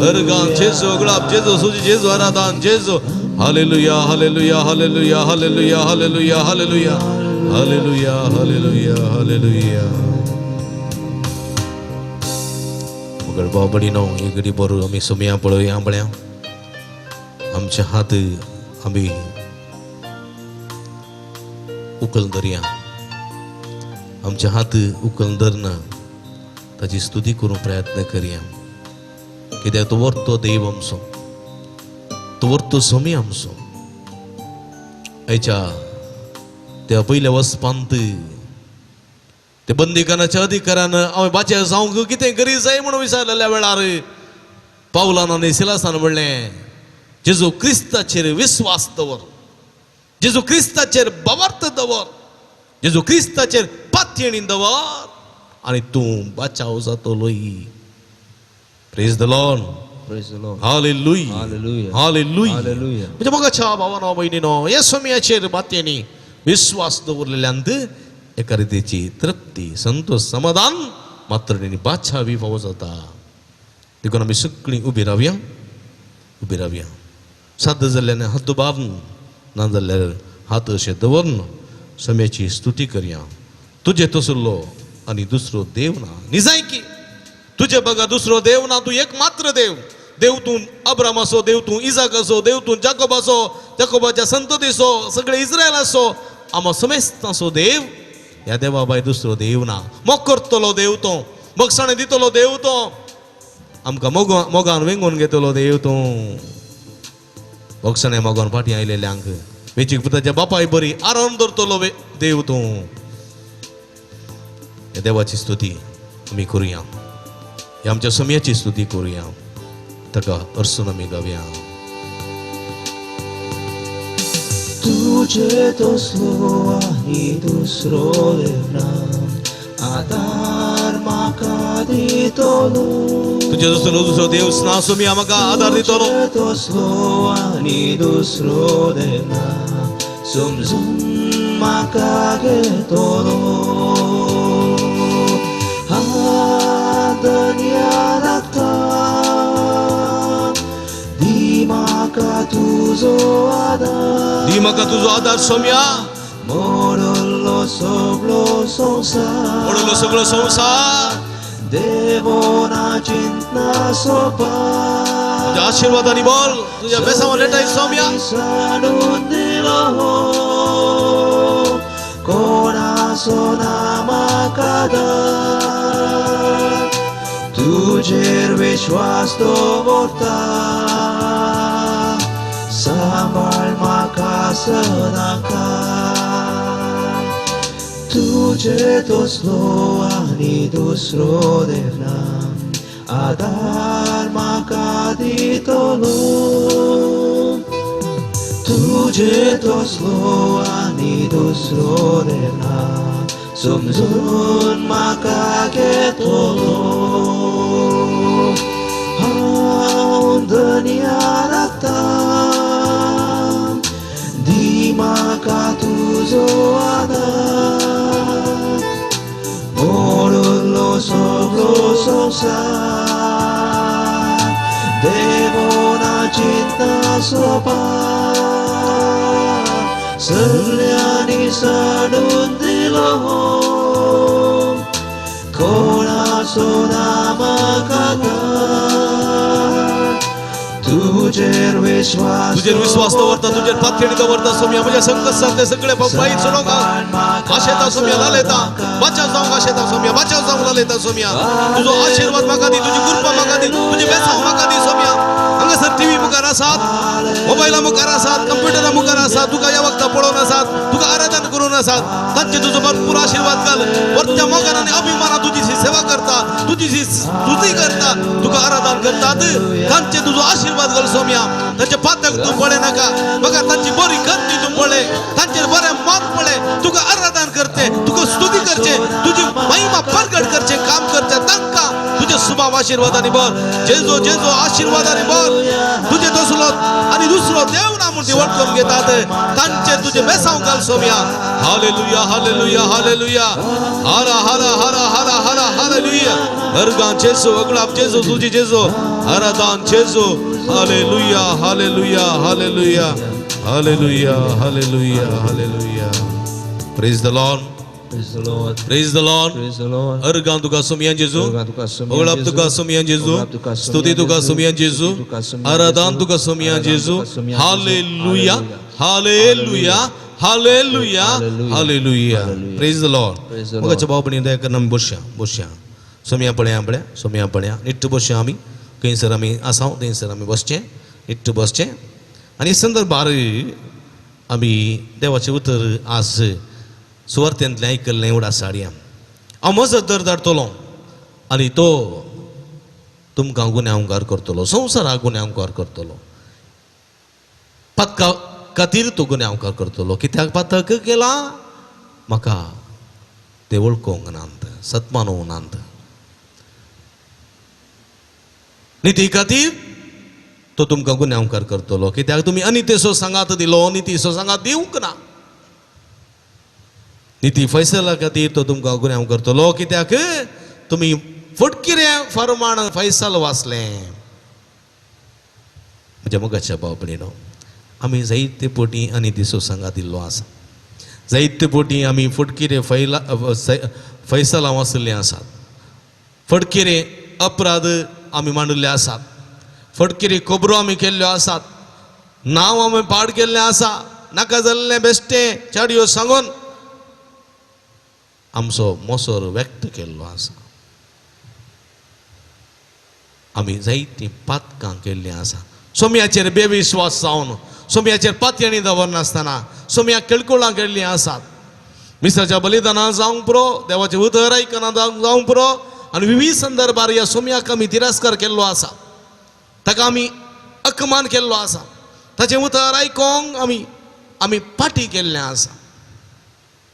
अर्गान जेजू, गुलाब जेजू, सुजी जेजू, आराधन जेजू. Hallelujah hallelujah hallelujah hallelujah hallelujah hallelujah hallelujah hallelujah hallelujah. मगर बाबडी नो एक घडी बरो आमी सोमया पळोवया. पळया आमचे हात आमी उकल धरया, आमचे हात उकल धरना ताची स्तुती करूंक प्रयत्न करया. कित्याक तो वर्तो देव आमचो, तो वर्तो सोमी आमचो. आयच्या त्या पयल्या वसपांत ते बंदीखानाच्या अधिकाऱ्यान हांवें बाचे जावंक कितें करी जाय म्हणून विचारलेल्या वेळार पावलान आनी सिलासान म्हणलें, जेजू क्रिस्ताचेर विस्वास दवर, जेजू क्रिस्ताचेर भावार्थ दवर, जेजू क्रिस्ताचेर पातयेणी दवर आनी तूं बाचाव जातलोय. Praise the Lord. Praise the Lord. Hallelujah. Hallelujah. Hallelujah. Hallelujah. म्हणजे मोगाच्या भावानो भयणीनो, हे सोम्याचेर बातयेनी विश्वास दवरलेल्यांत एका रितीची तृप्ती, संतोष, समाधान मात्र बादशाह फावो जाता. देखून आमी सगळीं उबी रावया, उबी रावया. साध्य जाल्ल्यान हात दुबावन, ना जाल्यार हात अशें दवरून सम्याची स्तुती करया. तुजे तसलो आनी दुसरो देव ना, निजाय की तुजे बघा दुसरो देव ना, तूं एक मात्र देव. देव तूं अब्राम आसो, देव तूं इजाक आसो, देव तूं जाकोब आसो, जाकोबाच्या संततीसो, सगळे इस्रायल आसो, आमा समेस्तांचो देव. ह्या देवा बाय दुसरो देव ना. मोग करतलो देव तो, मोगसाणे दितलो देव तो. आमकां मोगान वेंगोवन घेतलो देव तूं. भोगसणे मोगान फाटीं आयलेल्यांक वेचीक पुताच्या बापाय बरी आराम दवरतलो देव तूं. ह्या देवाची स्तुती आमी करुया, ह्या आमच्या समयाची स्तुती करुया, ताका अर्सून आमी गावया. तुझे तसलो आनी दुसरो देव ना, आदार म्हाका दितलो. तुजे तसलो दुसरो देव ना सोमया, म्हाका आदार दितलो. तुजे तसलो आनी दुसरो देव ना, समजून म्हाका घेतलो. हात दर्या लागता, दी म्हाका तुजो आदार, दी म्हाका तुजो आदार सोमया. मोडलो सगळो संवसार, मोडलो सगळो संवसार, देवो ना चिंतना सोपा. तुज्या आशिर्वादांनी बोल, तुज्या बेसांव लेटाय सोमया. सांडून दिलो कोणाचो ना म्हाका दार, तुजेर विश्वास दवरता, सांबाळ म्हाका सदांकाळ. तुजे तसलो आनी दुसरो देव ना, आदार म्हाका दितलो. तुजे तसलो आनी दुसरो देव ना, समजून म्हाका घेतलो. हांव धनया लागता, दी म्हाका तुजो आदार, मोडलो सगळो संवसार, देवो ना चिंतना सोपा, सगळ्यांनी सांडून दिलो कोणाचो ना म्हाका दार, तुजेर विश्वास, तुजेर विश्वास दवरता, तुजेर पाथेणी दवरता सोमया. म्हज्या संकश्टांतले सगळे बाई चडोवंक आशेता सोमया, लालेता बाचाव जावंक आशेता सोमया, बाचाव जावंक लालेता सोमया. तुजो आशिर्वाद म्हाका दी, तुजी कृपा म्हाका दी, तुजी बेसांव म्हाका दी सोमया. हांगासर टीव्ही मुखार आसात, मोबायला मुखार आसात, कंप्युटरा मुखार आसात, तुका ह्या वखदां पळोवन आसात, तुका आराधन करून आसात, तांचे तुजो भरपूर आशिर्वाद घाल. वरच्या मोगान आनी अभिमानान तुजी सेवा करता, तुजी स्तुती करता, तुका आराधन करतात, तांचे तुजो आशिर्वाद घाल सोमया. तांचे पातक तूं पळय नाका, बघा तांची बरी करणी तूं पळय, तांचेर बरें मन पळय, तुका आराधन करचे, तुका स्तुती करचे, तुजी महिमा प्रगट करचे काम करचे, तांकां तुजे सुभाव आशिर्वादांनी भर. जेजो जेजो आशिर्वादांनी भर. तुजे तसलो आनी दुसरो देव ना म्हूण ती वळखून घेतात, तांचेर तुजे बेसांव घाल सोमया. हालेलुया हालेलुया हालेलुया, हरा हरा हरा हरा हरा हालेलुया. हरगां जेजो, अगडाप जेजो, तुजी जेजो, आराधन जेजो. Hallelujah hallelujah hallelujah hallelujah hallelujah hallelujah. Praise the Lord, Praise the Lord. Praise the Lord. Praise the Lord. अर्गां तुका सोमयान जेजू, अर्गां तुका सोमयान ओगळाप जेजू, तुका सोमयान जेजू, ओगळाप तुका सोमयान स्तुती तुका जेजू, सोमयान जेजू, स्तुती तुका सोमयान आराधन जेजू, तुका सोमयान आराधन जेजू. तुका सोमयान जेजू. Hallelujah hallelujah hallelujah hallelujah. Hallelujah. Hallelujah. Praise the Lord. Praise the Lord. मगाच्या भाव भयणी दया करून आमी बसया, बसया सोमया पळया, पळया सोमया पळया, निट्ट बसया आमी. खंयसर आमी आसाव थंयसर आमी बसचें, निट्ट बसचें. आनी संदर्भार आमी देवाचें उतर आज सुवार्थेंतलें आयकल्लें उडा साडया. हांव म्हजो दर धाडटलो आनी तो तुमकां गुन्यांवकार करतलो, संवसाराक गुन्यांवकार करतलो. पातका खातीर तो गुन्यांवकार करतलो. कित्याक पातक केला म्हाका ते वळखूंक नात, सत्मानोवंक नात. निती खातीर तो तुमकां गुन्यांवकार करतलो, कित्याक तुमी अनितेचो सांगात दिलो, नितीचो सांगात दिवंक ना. निती फैसला खातीर तो तुमकां गुन्यांव करतलो, कित्याक तुमी फटकिरें फरमाण फैसल वाचलें. म्हज्या मोगाच्या भाव भयणीनो, आमी जायते पटी आनी दिसो सांगात दिल्लो आसा, जायते पटी आमी फटकिरे फैसलां वाचिल्लीं आसात, फटकिरे अपराध आमी मांडिल्ले आसात, फटकिरे खबरो आमी केल्ल्यो आसात, नांव आमी पाड केल्लें आसा, नाका जाल्लें बेश्टें चाडयो सांगून आमचो मोसोर व्यक्त केल्लो आसा. आमी जायतीं पातकां केल्लीं आसा. सोम्याचेर बेविश्वास जावन, सोम्याचेर पातयणी दवरनासतना सोम्याक केळकुळां केल्लीं आसात. मिसाच्या बलिदानां जावंक पुरो, देवाचें उतर आयकना जावंक पुरो, आनी विवीध संदर्भार ह्या सोम्याक आमी तिरस्कार केल्लो आसा, ताका आमी अपमान केल्लो आसा, ताचें उतर आयकोंक आमी आमी पाटी केल्लें आसा.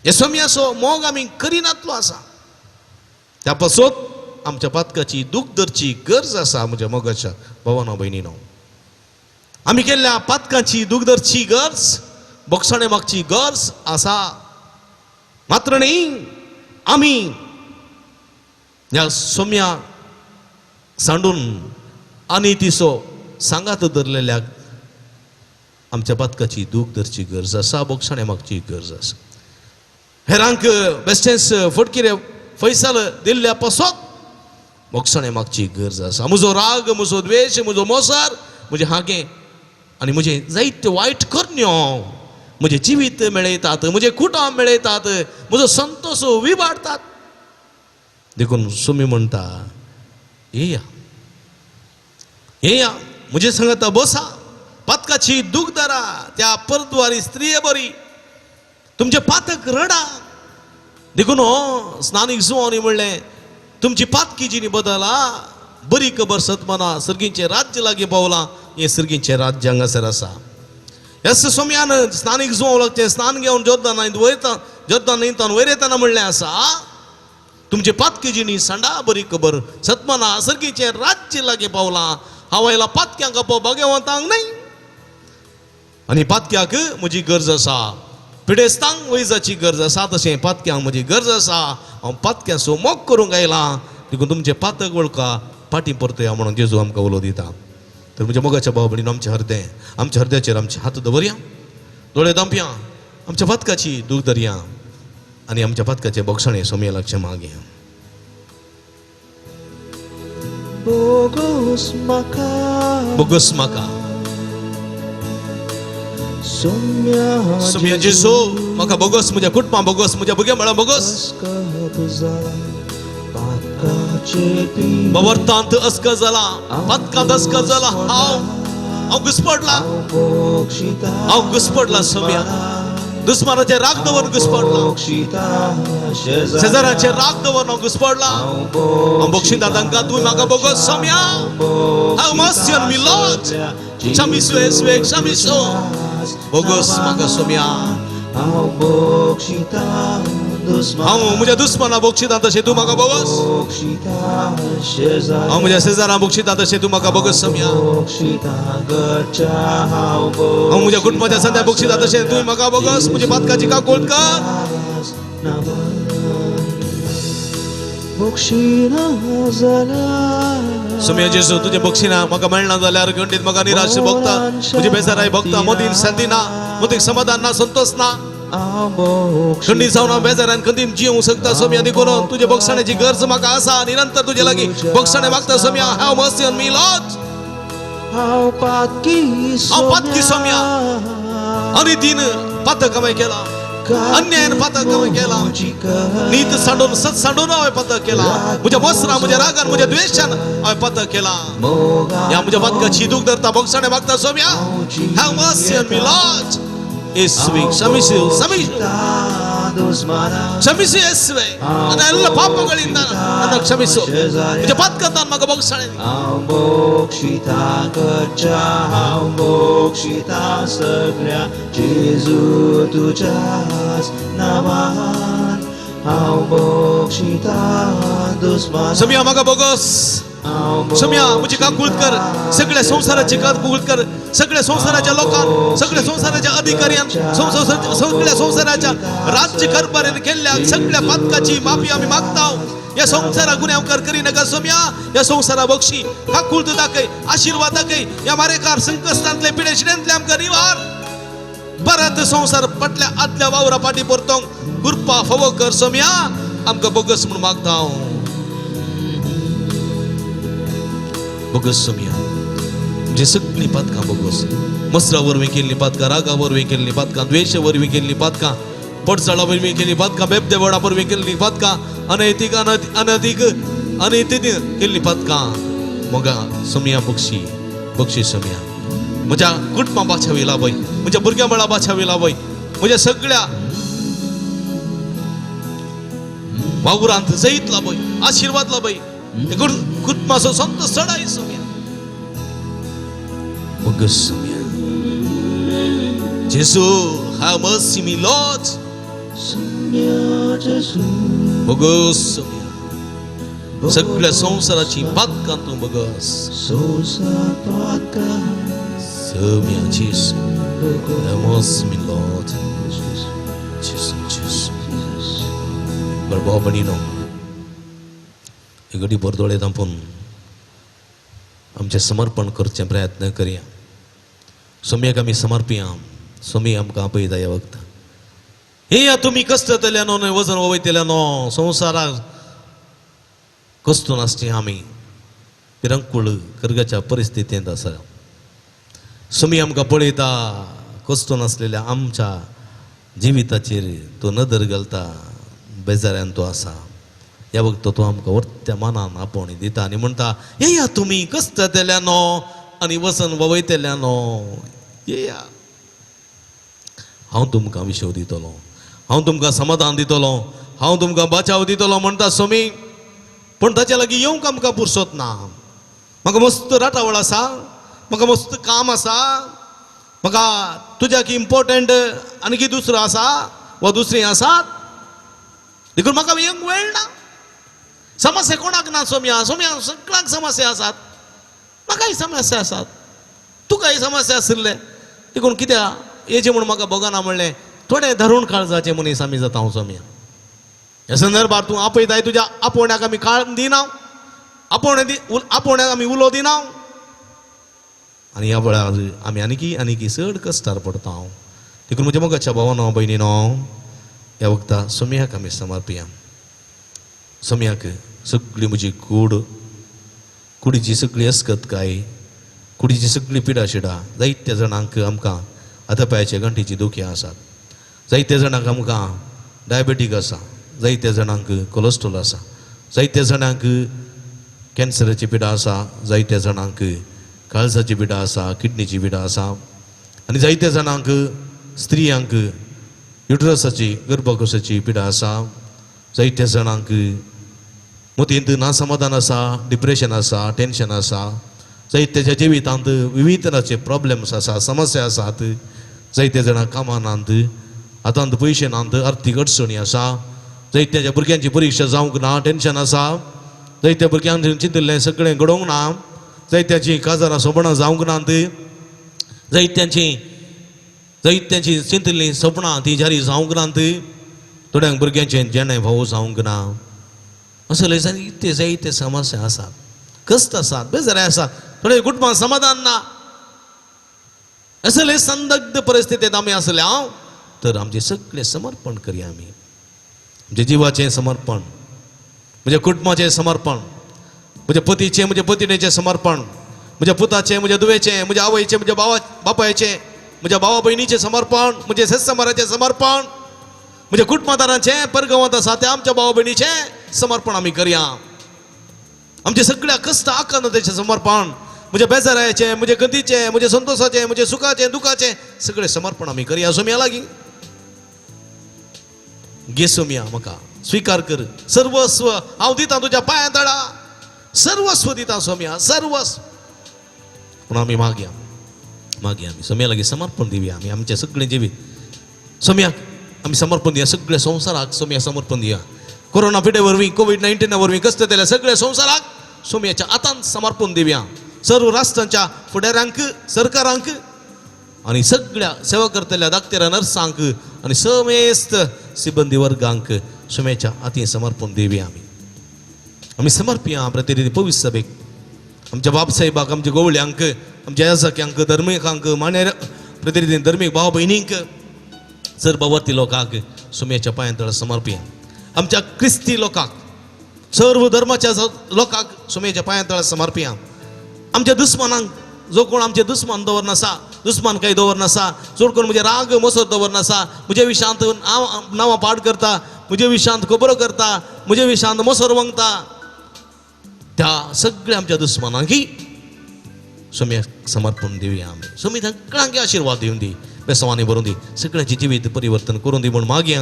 हे सोम्याचो मोग आमी करिनातलो आसा. त्या पासत आमच्या पातकाची दूख धरची गरज आसा. म्हज्या मोगाच्या भावानो भयणीनो, आमी केल्ल्या पातकाची दूख धरची गरज, बोगसाणे मागची गरज आसा. मात्र न्ही, आमी ह्या सोम्या सांडून आनी तिचो सांगात धरलेल्याक आमच्या पातकाची दूख धरची गरज आसा, बोगसाणे मागची गरज आसा. हेरांक बेस्टेंस फटकिरे फैसल दिल्ल्या पासत बोगसाणे मागची गरज आसा. म्हजो राग, म्हजो द्वेश, म्हजो मोसार, म्हजें हागें आनी म्हजें जायते वायट करण्यो म्हजें जिवीत मेळयतात, म्हजें कुटुंब मेळयतात, म्हजो संतोश विबाडतात. देखून सुमी म्हणटा, येया येया म्हजे सांगता बसा, पातकाची दूख धरा, त्या परद्वारी स्त्रिये बरी तुमचें पातक रडा. देखून हो स्नानीक जुवानी म्हणलें, तुमची पातकी जिणी बदला, बरी खबर सतमना सर्गींचें राज्य लागीं पावलां. हें सर्गींचें राज्य हांगासर आसा. ह्या सोम्यान स्नानीक जुवांव लागचें स्नान घेवन जोर्दान वयता, जोर्दान न्हंयतान वयर येताना म्हणलें आसा, तुमचे पातकी जिणी सांडा, बरी खबर सतमना सर्गींचें राज्य लागीं पावलां. हांव आयला पातक्यांक आपोवपाक, भाग्यवंतांक न्हय. आनी पातक्याक म्हजी गरज आसा, पिडेस्तांक वैजाची गरज आसा, तशें पातक्यांक म्हजी गरज आसा. हांव पातक्यांचो मोग करूंक आयलां, देखून तुमचें पातक वळखा, फाटीं परतया म्हणून जेजू आमकां उलो दिता. तर म्हज्या मोगाच्या भाव भयणीन, आमचें हृदय, आमच्या हृदयाचेर आमचे हात दवरया, दोळे दांपया, आमच्या पातकाची दूख धरया आनी आमच्या पातकाचें बोगसाणें सोमया लागचें मागया. बोगोस म्हाका, बोगोस म्हाका सोम्या सोम्या जेजू, म्हाका बोगोस, म्हज्या कुटुंबा बोगोस, म्हज्या भुरग्यां बाळां बोगोस. बवर्तांत अस्क जाला, पातकांत अस्क जाला, हांव हांव घुसपडला, हांव घुसपडला सोम्या. दुस्मानाचे राग दवरून घुसपडला, शेजाराचे राग दवरून हांव घुसपडला. हांव बक्षिता तांकां, तूं म्हाका बोगोस Saumya. Have mercy on me, Lord. क्षमिसो येसवे, क्षमिसो, बोगोस म्हाका सोम्या. हांव म्हज्या दुस्माना बक्षिता तशें तूं म्हाका बोगोस. हांव म्हज्या शेजारा बक्षिता तशें तूं म्हाका बोगोस सोम्या. हांव म्हज्या कुटुंबाच्या संध्या बक्षिता तशें तूं म्हाका बोगोस. म्हज्या पातकाची काकूळ कर. सोम्या जेजू, तुजें बक्षिना म्हाका मेळना जाल्यार खंडीत म्हाका निराश भोगता, म्हजी बेजाराय भोगता, मदीं शांती ना, मदीं समाधान ना, संतोष ना, खंडीत जावन हांव बेजारान खंदीन जिवंक शकता सोम्या. देखून तुजे बक्षाण्याची गरज म्हाका आसा, निरंतर तुजे लागीं बक्षाणे मागता Saumya. Have mercy on me, Lord. हांव पातकी, हांव पातकी सोम्या. आनी तीन पातक हांवें केला, अन्यायान पातक हांवें केला, नीत सांडून सत सांडून हांवें पातक केला, म्हज्या वस्त्रां, म्हज्या रागान, म्हज्या द्वेशान हांवें पातक केला. ह्या म्हज्या पातकाची दूख धरता, बक्षाणे मागता Saumya. Have mercy on me, Lord. ಯೇಸುವೆ ಕ್ಷಮಿಸು, ಕ್ಷಮಿಸು, ಕ್ಷಮಿಸು ಯೇಸುವೆ. ನನ್ನ ಎಲ್ಲ ಪಾಪಗಳಿಂದ ನನ್ನ ಕ್ಷಮಿಸು. म्हज्या ಪಾತಕಂತ म्हाका ಬೊಗಸಾಣೆ. हांव बोक्षिता करच्या, हांव बोक्षिता सगळ्या जेजू तुज्याच नांवान. हांव बोक्षिता दुस्माना, सोम्या म्हाका बोगस. सोम्या म्हजी काकूळ कर, सगळ्या संवसाराची काकूळ कर, सगळ्या संवसाराच्या लोकांक, सगळ्या संवसाराच्या अधिकाऱ्यांक, सगळ्या संवसाराच्या राज्य कारभारान केल्ल्या सगळ्या पातकाची माफी आमी मागता. ह्या संवसारा गुन्यांवकार करी नाका सोम्या. ह्या संवसारा बक्षी काकूळ दाखय, आशिर्वाद दाखय. ह्या मारेकार संकश्टांतले पिडेशिड्यांतले आमकां निवार. परत संवसार फाटल्या आदल्या वावरा फाटी परतोंक कृपा फावो कर सोम्या. आमकां बोगस म्हूण मागता हांव, बोगस सोम्या. म्हणजे सगळीं पातकां बोगस, मसरा वरवीं केल्लीं पातकां, रागा वरवीं केल्लीं पातकां, द्वेशा वरवीं केल्लीं पातकां, पडसाळा वरवीं केल्लीं पातकां, बेबदेवडा वरवीं केल्लीं पातकां, अनैतीक अनैतीक अनैतीन केल्लीं पातकां, मोगा सोमया बक्षी बक्षी सोमया म्हज्या कुटुंबा बाछावी लावय म्हज्या भुरग्यां बाळा बाछावी लावय म्हज्या सगळ्या वावरांत जैत लावय आशिर्वाद लावय कुटुंबाचो संतोष चडाय सोमया बगस सोमया. जेजू have mercy me Lord. Bugs Somaiya सगळ्या संवसाराची पातकां तूं बगस सोमया. जेजू have mercy me Lord. जेजू जेजू बरं भाव भयणीनो घडी भर दोळे धांपून आमचें समर्पण करचें प्रयत्न करया. सोमयाक आमी समर्पया. सोमी आमकां आपयता ह्या वखदां. हे तुमी कश्टतल्यानो न्हय वजन वयतल्यानो संवसाराक कश्ट नासची आमी पिरंकूळ करगाच्या परिस्थितींत आसा. सोमी आमकां पळयता कश्ट नासलेल्या आमच्या जिविताचेर तो नदर घालता बेजाऱ्यान तो आसा. ह्या वखद तो आमकां वर्त्या मनान आपोवणी दिता आनी म्हणटा येया तुमी कश्टतल्यानो आनी वजन वयतल्यानो येया हांव तुमकां विशव दितलो हांव तुमकां समाधान दितलो हांव तुमकां बचाव दितलो म्हणटा सोमी. पूण ताच्या लागीं येवंक आमकां पुरसत ना. म्हाका मस्त राटावळ आसा म्हाका मस्त काम आसा म्हाका तुज्याक इम्पोर्टंट आनी दुसरो आसा वा दुसरी आसात देखून म्हाका येवंक वेळ ना. समस्या कोणाक ना सोम्या सोम्या सगळ्यांक समस्या आसात म्हाकाय समस्या आसात तुकाय समस्या आशिल्ले देखून कित्याक येचें म्हूण म्हाका भोगना म्हणलें थोडें धरून काळजाचें मनीस आमी जाता हांव सोम्या. ह्या संदर्भार तूं आपयताय तुज्या आपोवण्याक आमी काळ दिना आपोवण्याक आमी उलो दिना आनी ह्या वेळार आमी आनीकी आनीकी चड कश्टार पडटा हांव. देखून म्हज्या मोगाच्या भावानो भयणीनो ह्या वखदा सोम्याक आमी समर्पया. सोम्याक सगळी म्हजी कूड कुडीची सगळी अस्कतकाय कुडीची सगळी पिडा शिडा जायत्या जाणांक आमकां आतां पांयाच्या गांठीची दुखी आसात जायत्या जाणांक आमकां डायबेटीक आसा जायत्या जाणांक कोलेस्ट्रॉल आसा जायत्या जाणांक कॅन्सराची पिडा आसा जायत्या जाणांक काळजाची पिडा आसा किडनीची पिडा आसा आनी जायत्या जाणांक स्त्रियांक युट्रसाची गर्भकोशाची पिडा आसा जायत्या जाणांक मोतींत नासमाधान आसा डिप्रेशन आसा टेन्शन आसा जायत्याच्या जिवितांत विविध तराचे प्रॉब्लेम्स आसा समस्या आसात जायते जाणां कामां नात हातांत पयशे नात आर्थीक अडचणी आसा जायत्याच्या भुरग्यांची परिक्षा जावंक ना टेन्शन आसा जायत्या भुरग्यांक चिंतिल्लें सगळें घडोवंक ना जायत्याचीं काजारां सोबणां जावंक नात जायत्यांची जायत्यांची चिंतिल्लीं सपनां ती जारी जावंक नात थोड्यांक भुरग्यांचें जेणें भाव जावंक ना असले जायते जायते समस्या आसात कश्ट आसात बेजारे आसात थोडे कुटुंबान समाधान ना असले संदग्ध परिस्थितींत आमी आसले हांव तर आमचें सगळें समर्पण करया आमी म्हज्या जिवाचें समर्पण म्हज्या कुटुंबाचें समर्पण म्हज्या पतीचें म्हज्या पतिणेचें समर्पण म्हज्या पुताचें म्हज्या धुवेचें म्हज्या आवयचें म्हज्या भावा बापायचें म्हज्या भावा भयणीचें समर्पण म्हजें सत्समाराचें समर्पण म्हज्या कुटुंबादारांचें परगांवांत आसा त्या आमच्या भावा भयणीचें समर्पण आमी करया. आमच्या सगळ्या कश्ट आकांताचें समर्पण म्हज्या बेजाराचें म्हज्या गतीचें म्हज्या संतोशाचें म्हज्या सुखाचें दुखाचें सगळें समर्पण आमी करया. सोम्या लागीं घे सोम्या म्हाका स्विकार कर सर्वस्व हांव दिता तुज्या पांयां तळा सर्वस्व दिता सोम्या सर्वस्व. पूण आमी मागया मागया आमी सोम्या लागीं समर्पण दिवया आमी आमचें सगळें जिवीत सोम्याक आमी समर्पण दिया सगळ्या संवसाराक सोम्या समर्पण दिया. कोरोना पिडे वरवीं कोवीड-19 वरवीं कश्ट जाल्या सगळ्या संवसाराक सोम्याच्या हातान समर्पण दिवया. सर्व राष्ट्रांच्या फुडाऱ्यांक सरकारांक आनी सगळ्या सेवा करतल्या दाक्तेरा नर्सांक आनी समेस्त सिबंदी वर्गांक सोम्याच्या हातीन समर्पण दिवया. आमी आमी समर्पया प्रतिनिधी पवित्र सभेक आमच्या बापसाहेबाक आमच्या गोवळ्यांक आमच्या याजक्यांक धर्मिकांक मान्य प्रतिनिधी धर्मीक भाव भयणींक सर्ववर्ती लोकांक सोम्याच्या पांयां समर्पया. आमच्या क्रिस्ती लोकांक सर्व धर्माच्या लोकांक सोम्याच्या पांयां तळा समर्पया. आमच्या दुस्मानांक जो कोण आमचे दुस्मान दवरनासा दुस्मान काही दवरनासा चड कोण म्हजे राग मोसर दवरनासा म्हजे विशांत नांवां पाड करता म्हजे विशांत खबरो करता म्हजे विशांत मोसर वंगता त्या सगळ्या आमच्या दुस्मानांकी सोम्याक समर्पण दिवया आमी. सोमी सगळ्यांक आशिर्वाद दिवन दी, बेसवांनी भरून दी, सगळ्यांचे जिवीत परिवर्तन करून दी म्हूण मागया.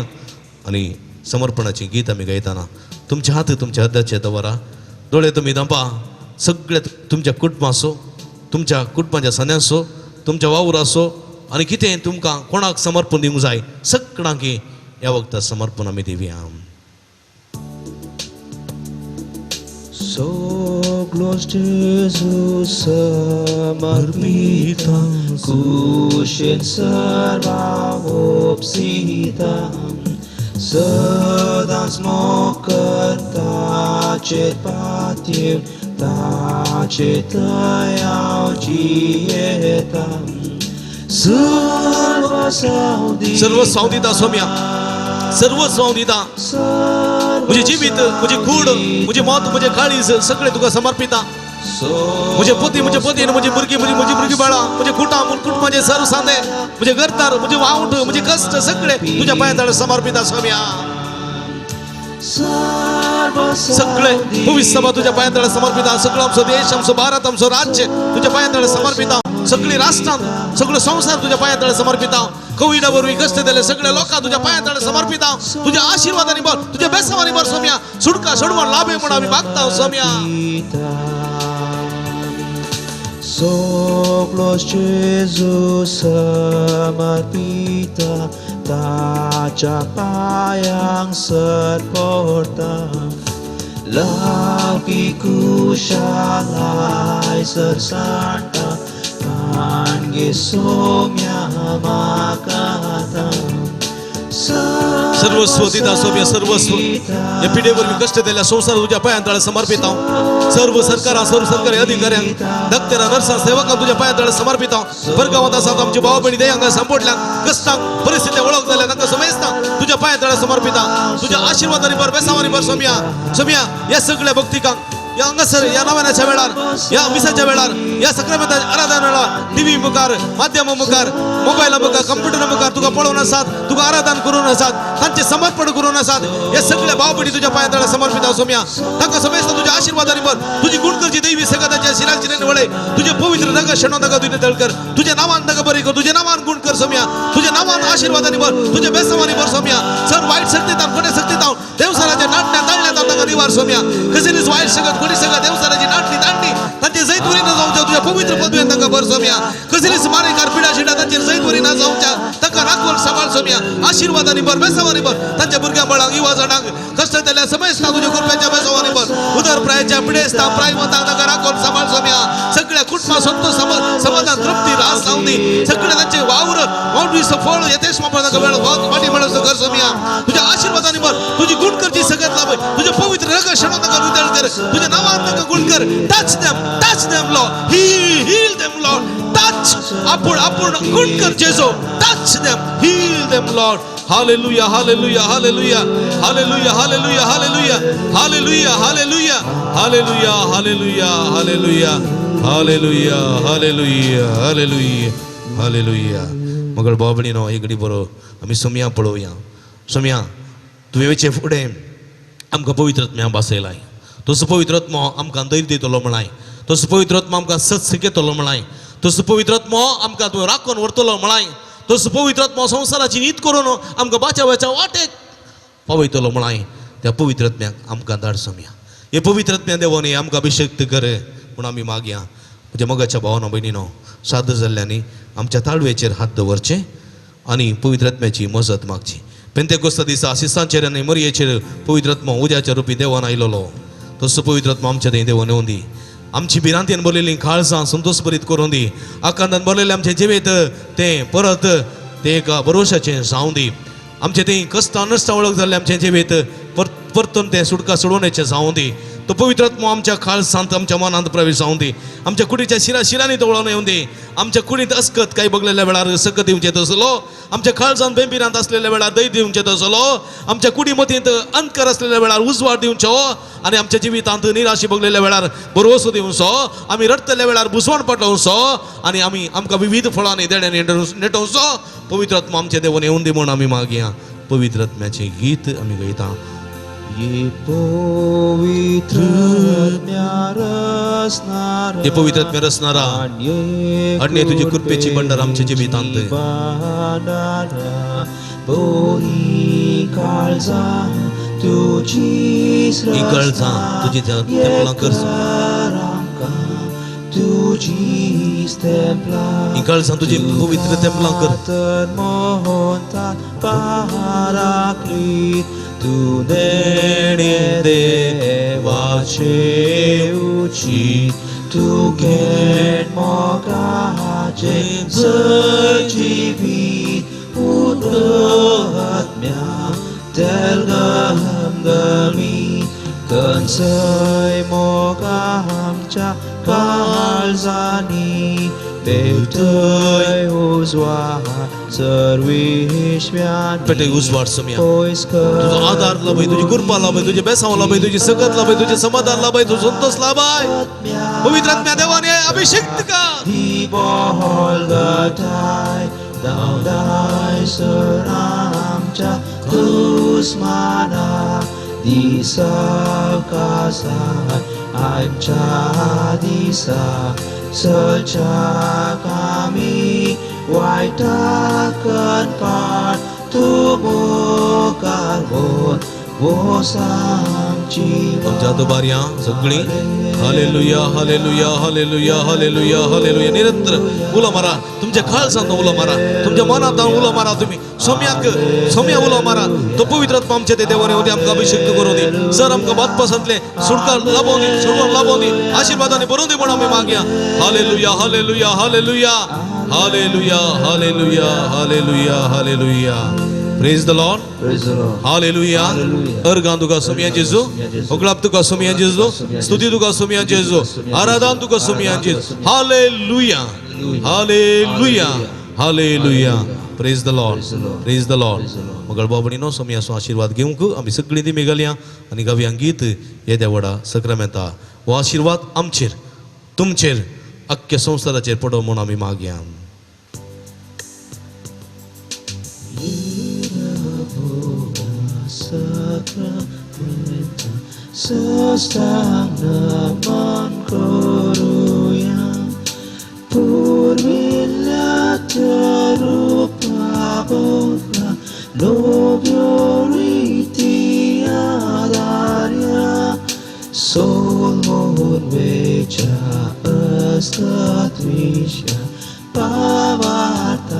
आनी समर्पणाची गीत आमी गायतना तुमच्या हात तुमच्या हद्दाचे दवरा, दोळे तुमी धांपा. सगळे तुमच्या कुटुंबाचो, तुमच्या कुटुंबाच्या सन्यासो, तुमच्या वावराचो आनी कितें तुमकां कोणाक समर्पण दिवंक जाय सगळ्यांक ह्या वखदाक समर्पण आमी दिवया. Soglos Jesus samarpita, kushin sarva opsita, sadans mokarta chetpatir, tachetayau jietam, sarva saudita, सर्व सावदिता सोम्या, सर्व सावदिता. मुझे जीवित, मुझे कूड, मुझे मौत, मुझे काळीज सगळे तुका समर्पिता. मुझे पोती, मुझे पोती, मुझे भुरगी, मुझे मुझे भुरगी बाळा, मुझे कुटां, कुटुंबाचे सर्व सांदे, मुझे घरदार, मुझे वावट, मुझे कष्ट सगळे तुझ्या पांयां समर्पिता स्वाम्या. सगळे पवित्र सभा तुझ्या पांयां समर्पिता. सगळं आमचो देश, आमचो भारत, आमचो राज्य तुझ्या पांयां समर्पिता. सगळी राष्ट्रां, सगळो संवसार तुझ्या पांयां समर्पिता. कोविडा वरवीं कष्ट दिले सगळे लोकां तुझ्या पांयां समर्पिता. तुझ्या आशीर्वादांनी भर, तुझ्या बेसावांनी भर सोम्या. सुटका सोडवण लाभे म्हणून आमी मागता Saumya. Soglos Jesus samarpita, tacha payang serporta, lapi kushalai sersanta, pange somya makata. सर्वस्व दिता सोम्या, सर्वस्व. या पिढीवर मी कष्ट दिल्या संसार तुझ्या पायांतळे समर्पित. सर्व सरकारां, सर्व सरकारी अधिकाऱ्यांक, डॉक्टरां, नर्सां, सेवकां तुझ्या पायांतळे समर्पित. परगावांत आसात आमची भाव भयणी देयांक सांपोडल्यांक, कष्टांक परिस्थिती वळख जाल्या तांकां समेस्तांक तुझ्या पायांतळे समर्पित. तुझ्या आशिर्वादांनी भर, बेसावांनी भर सोम्या. सोम्या या सगळ्या भक्तिकांक या हांगासर या नव्याच्या वेळार, या मिसाच्या वेळार, या सक्रामेंताच्या आराधना वेळार टीव्ही मुखार, माध्यमा मुखार, मोबायला मुखार, कंप्युटरा मुखार तुका पळोवन आसात, तुका आराधन करून आसात, तांचे समर्पण करून आसात. हे सगळे भाव भयणी तुझ्या पांयां तळा समर्पित सोम्या. तांकां समेस्त तुझ्या आशिर्वादांनी भर. तुजी गुणकरची दैवी सगळ्याच्या शिरांची वळे तुझे पवित्र नगा शेणो नगा तुझे तळकर, तुझ्या नावान नगा बरी कर, तुझ्या नावान गुण कर सोम्या. तुझ्या नावान आशिर्वादांनी भर, तुझ्या बेसवानी भर सोम्या. सर वाईट शक्ती तावन, खोटे शक्ती तावन, देवसाराच्या नाटण्या ताळल्या तावन तांकां निवार सोम्या. कसलीच वाईट शकत कोणी सगळं देवसाराची नाटणी तांडणी तांचे जैतवरी न जावच्या तुझ्या पवित्र पदवेन तांकां भर सोम्या. कसलीच मारेकार पिडा शिडा तांचेर जैतवरी न जावच्या तांकां राखवण सांबाळ सोम्या. आशिर्वादांनी भर, बेसावानी भर. तांच्या भुरग्यां बाळांक, युवा जाणांक कष्ट दिल्या समेस्तांक तुझ्या कृपेच्या बेसावानी भर. उदर प्रायच्या पिडेस्तां प्रायवंतांक तांकां राखून सांबाळ सोम्या. सगळ्या कुटुंबा संतोष समाधान तृप्ती रास जावं दी. सगळे तांचे वावर वावडीचं फळ यथेश तांकां वेळ वाटी मेळोवचो कर सोम्या. तुझ्या आशिर्वादांनी भर. तुझी गुण करची सगळ्यात लाभ, तुझ्या पवित्र रग क्षणात तांकां रुदळ कर, तुझ्या नावान तांकां गुण कर. Touch them, touch them Lord, heal them Lord, touch आपूण आपूण गुण कर Jeju. Touch them, heal them Lord. Hallelujah, hallelujah, hallelujah, hallelujah, hallelujah, hallelujah, hallelujah, hallelujah, hallelujah, hallelujah, hallelujah, hallelujah, hallelujah, hallelujah, hallelujah. मगळ भाव भयणीनो, एक घडी बरो आमी सोम्या पळोवया. सोम्या तुवें वयचे फुडें आमकां पवित्र आत्म्या भासयलाय. तसो पवित्र आत्मो आमकां धैर्य दितलो म्हणाय, तसो पवित्र आत्मो आमकां सत शिकयतलो म्हणाय, तसो पवित्र आत्मो आमकां तूं राखून व्हरतलो म्हणाय, तसो पवित्र आत्मो संवसाराची नीत करून आमकां बाचावाच्या वाटेक पावयतलो म्हणाय. त्या पवित्र आत्म्याक आमकां धाड सोम्या. हे पवित्र आत्म्या देवानी आमकां अभिषेक कर म्हूण आमी मागया. म्हज्या मोगाच्या भावना भयणीनो, साद जाल्ल्यांनी आमच्या ताळवेचेर हात दवरचे आनी पवित्र आत्म्याची मजत मागची. पेंतेकोस्ता दिसा शिसांचेर आनी मरयेचेर पवित्र आत्मो उज्याच्या रुपी देवान आयलेलो, तसो पवित्र आत्मो आमच्या थंय देवान येवन दी. आमची भिरांतेन भरलेली काळजां संतोष भरीत करून दी. आकांतान भरलेलें आमचें जिवीत तें परत तें एका भरोशाचें जावं दी. आमचें तें कश्टां नश्टां वळख जाल्लें आमचें जिवीत परतून तें सुटका सोडोवण्याचें जावं दी. तो पवित्र आत्मो आमच्या काळजांत, आमच्या मनांत प्रवेश जावं दी. आमच्या कुडीच्या शिरा शिरांनी तो वळोवन येवं दी. आमच्या कुडींत अस्कत काय बगलेल्या वेळार सकत दिवचें तसलो, आमच्या काळजांत बेंबिरांत आसलेल्या वेळार दय दिवचें तसलो, आमच्या कुडी मतींत अंधकार आसलेल्या वेळार उजवाड दिवचो आनी आमच्या जिवितांत निराशी बगलेल्या वेळार भरवसो दिवचो. आमी रडटल्या वेळार बुजवण पटोवचो आनी आमी आमकां विविध फळांनी देण्यांनी नेटोवचो. पवित्र आत्मो आमच्या देवान येवन दी म्हूण आमी मागया. पवित्र आत्म्याचें गीत आमी गायता. हे पवित्र आत्म्या रचणारा आणि तुझी कृपेची भंडार आमच्या जिवितांत. ही काळजां तुजी तेंपलां कर. ही काळजां तुजी पवित्र तेंपलां कर. तूं देणे देवाचे उची तूं घेण मोगाचे सजीवी उदकात्म्या तेलगमगमी कंसय मोगा आमच्या काळजांनी पेटय उजवाड सर्विश्व्यांनी. पेटय उजवाड सोम्या. तुझो आधार लाभय, तुझी कृपा लाभय, तुझे बेसांव लाभय, तुझी सकत लाभय, तुझे समाधान लाभय, तुझो संतोष लाभय. पवित्र आत्म्या देवाने अभिषेक का आमच्या दुस्माना दिसा कासाय आमच्या दिसा सच्या कामी वायटा करपाट तूं मुखार व्हर वोस आमची. आमच्या दुबारया सगळी hallelujah hallelujah hallelujah hallelujah hallelujah. निरंतर उलो मारा, तुमच्या काळजांत उलो मारा, तुमच्या मनांत उलो मारा. तुम्ही सोम्याक सोम्या उलो मारा. तो पवित्र आत्मा आमच्या ते देवाने होते आमकां अभिषेक करूं दी. सर आमकां बातपासांतले सुटकार लाभोवं दी, सोडवण लाभोवं दी, आशिर्वादांनी भरून दी म्हण आमी मागया. Hallelujah hallelujah hallelujah hallelujah hallelujah hallelujah hallelujah. Praise the Lord. Hallelujah. अर्गां तुका सोमया जेजू, होगळाप तुका सोमया जेजू, स्तुती तुका सोमया जेजू, आराधन तुका सोमया जेजू. Hallelujah hallelujah hallelujah. Praise the Lord. Praise the Lord. मगळ बाबणीनो सोमयाचो आशिर्वाद घेवंक आमी सगळीं ती मेघालया आनी गावया गीत येद्या व्हडा सक्रामेंता. हो आशिर्वाद आमचेर तुमचेर अख्ख्या संवसाराचेर पडो म्हूण आमी मागया. Sastang naman koruya Purvilla terupa boga Nobyo riti adarya Solmon vecha astatvisha Pavartache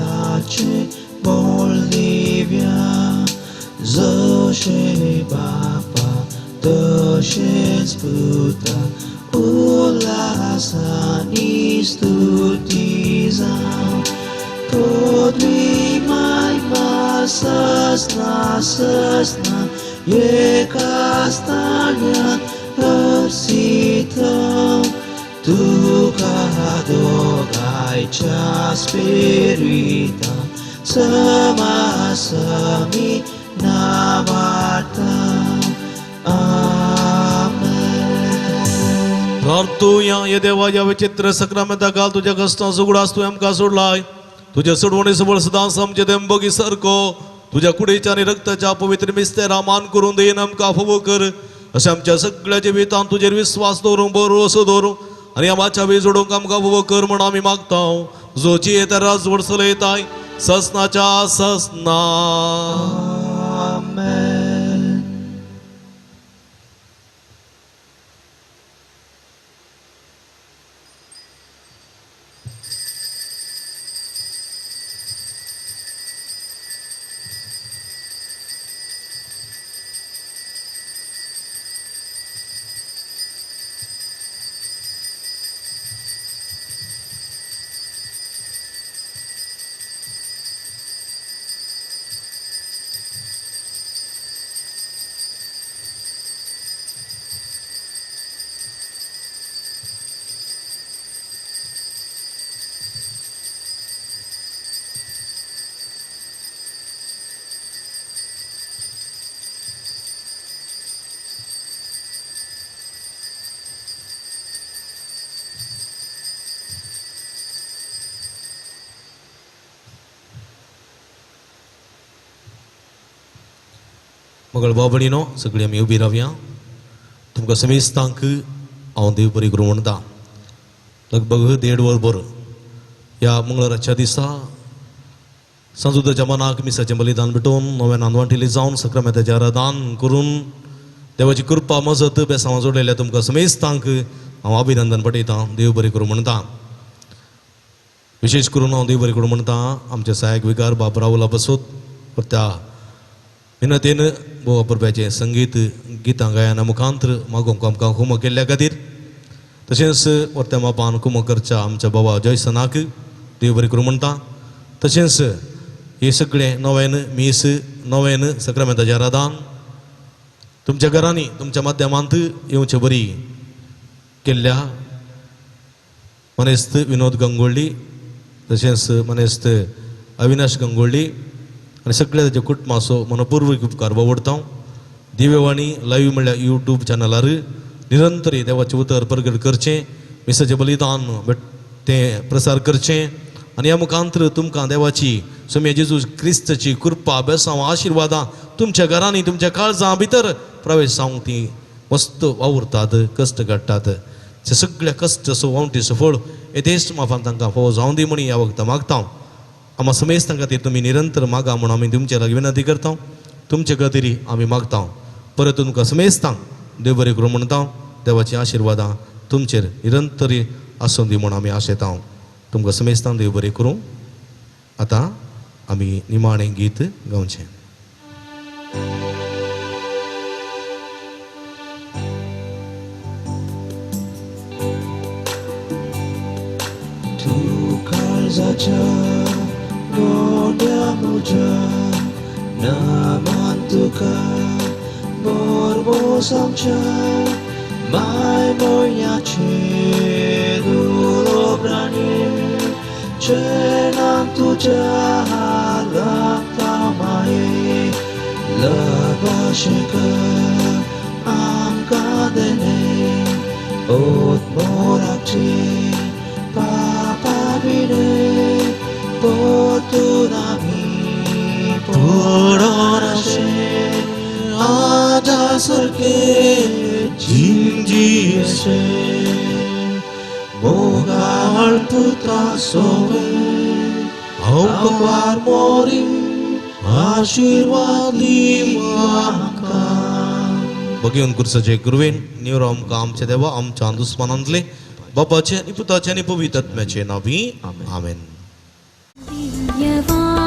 Bolivia Zoshe Bapa तशेंच पुता उल्हासानी स्तुती जावं पदवी मायमा ससना ससना एका स्थान्या हर्षितं तुका दोगांयच्या स्पिरिता समासमी नावार्ता. प्रार्थुया. हे देवा, ह्या विचित्र सक्रामेंता घाल तुज्या कश्टां उगडास तुवें आमकां सोडलाय. तुज्या सोडवणी सबळ सदांच आमचे देंबोगी सारको तुज्या कुडीच्या आनी रक्ताच्या पवित्र मिस्तेरा मान करून देईन आमकां फावो कर. अशें आमच्या सगळ्या जिवितांत तुजेर विस्वास दवरूंक बरो दवरूंक आनी आमाच्या वीज जोडूंक आमकां फावो कर म्हूण आमी मागता. जो जियेता राजवट चलयताय ससनाच्या ससना. आमेन. मगळ बाबणीनो सगळीं आमी उबी रावया. तुमकां समेस्तांक हांव देव बरी करूं म्हणटा. लगभग 1.5 वर भर ह्या मंगळाराच्या दिसा सांजुदाच्या मनाक मिसाचें बलिदान भेटोवन नव्या नांदवांटिली जावन सक्रामेंताचें आराधन करून देवाची कृपा मजत बेसांव जोडलेल्या तुमकां समेस्तांक हांव अभिनंदन पटयतां. देव बरें करूं म्हणटा. विशेश करून हांव देव बरें करूं म्हणटा आमच्या सहायक विकार बाब राहुला बसोत त्या विनतेन गोवा परब्याचें संगीत गितां गायना मुखांत्र मागोवंक आमकां हुमो केल्ल्या खातीर, तशेंच वर्त्या मापान कुमो करच्या आमच्या बाबा जयसनाक देव बरें करूं म्हणटा. तशेंच हे सगळें नव्यान मीस नव्यान सक्रामेंताचें आराधन तुमच्या घरांनी तुमच्या माध्यमांत येवचे बरी केल्ल्या मनेस्त विनोद गंगोळ्ळी तशेंच मनेस्त अविनाश गंगोळ्ळी आनी सगळ्या ताच्या कुटुंबाचो मनपूर्वक उपकार बावडता. दिव्यवाणी लायव्ह म्हणल्यार यूट्यूब चॅनलार निरंतर देवाचें उतर प्रगट करचें, मिसाचें बलिदान तें प्रसार करचें आनी ह्या मुखांतर तुमकां देवाची स्वामी जेजू क्रिस्ताची कृपा बेसांव आशिर्वादां तुमच्या घरांनी तुमच्या काळजां भितर प्रवेश जावंक ती मस्त वावुरतात, कश्ट काडटात. ते सगळ्या कश्ट वावटीचो फळ येदेश माफान तांकां फावो जावं दी म्हण ह्या वखदां मागता. आमा समेस्तां खातीर तुमी निरंतर मागा म्हूण आमी तुमचे लागीं विनंती करता. तुमचे खातीर आमी मागता. परत तुमकां समेस्तांक देव बरें करूं म्हणटा. देवाची आशिर्वादां तुमचेर निरंतर आसूं दी म्हूण आमी आशेता. तुमकां समेस्तांक देव बरें करूं. आतां आमी निमाणें गीत गावचें. तूं काळजाच्या गोड्या म्हज्या नामान तुका बोरबोस आमच्या माय मोयण्याचे दुलोब्रांनी चेनान तुज्या लागता माये लबाशेक आमकां देणे ओत मोराची पापा बिणे पोतून आमी पडोनाशे आजा सारके जिंजियेशे मोगाळ पुत्रा सोवे हांव मोरी आशिर्वाद म्हाका. बघेवन कुर्साचे गुरुवेन निवरो आमकां आमच्या देवा आमच्या दुस्मानांतले बापाचे आनी पुताचे आनी पवित्र आत्म्याचे नांवी आमेन. दिव्यवाणी.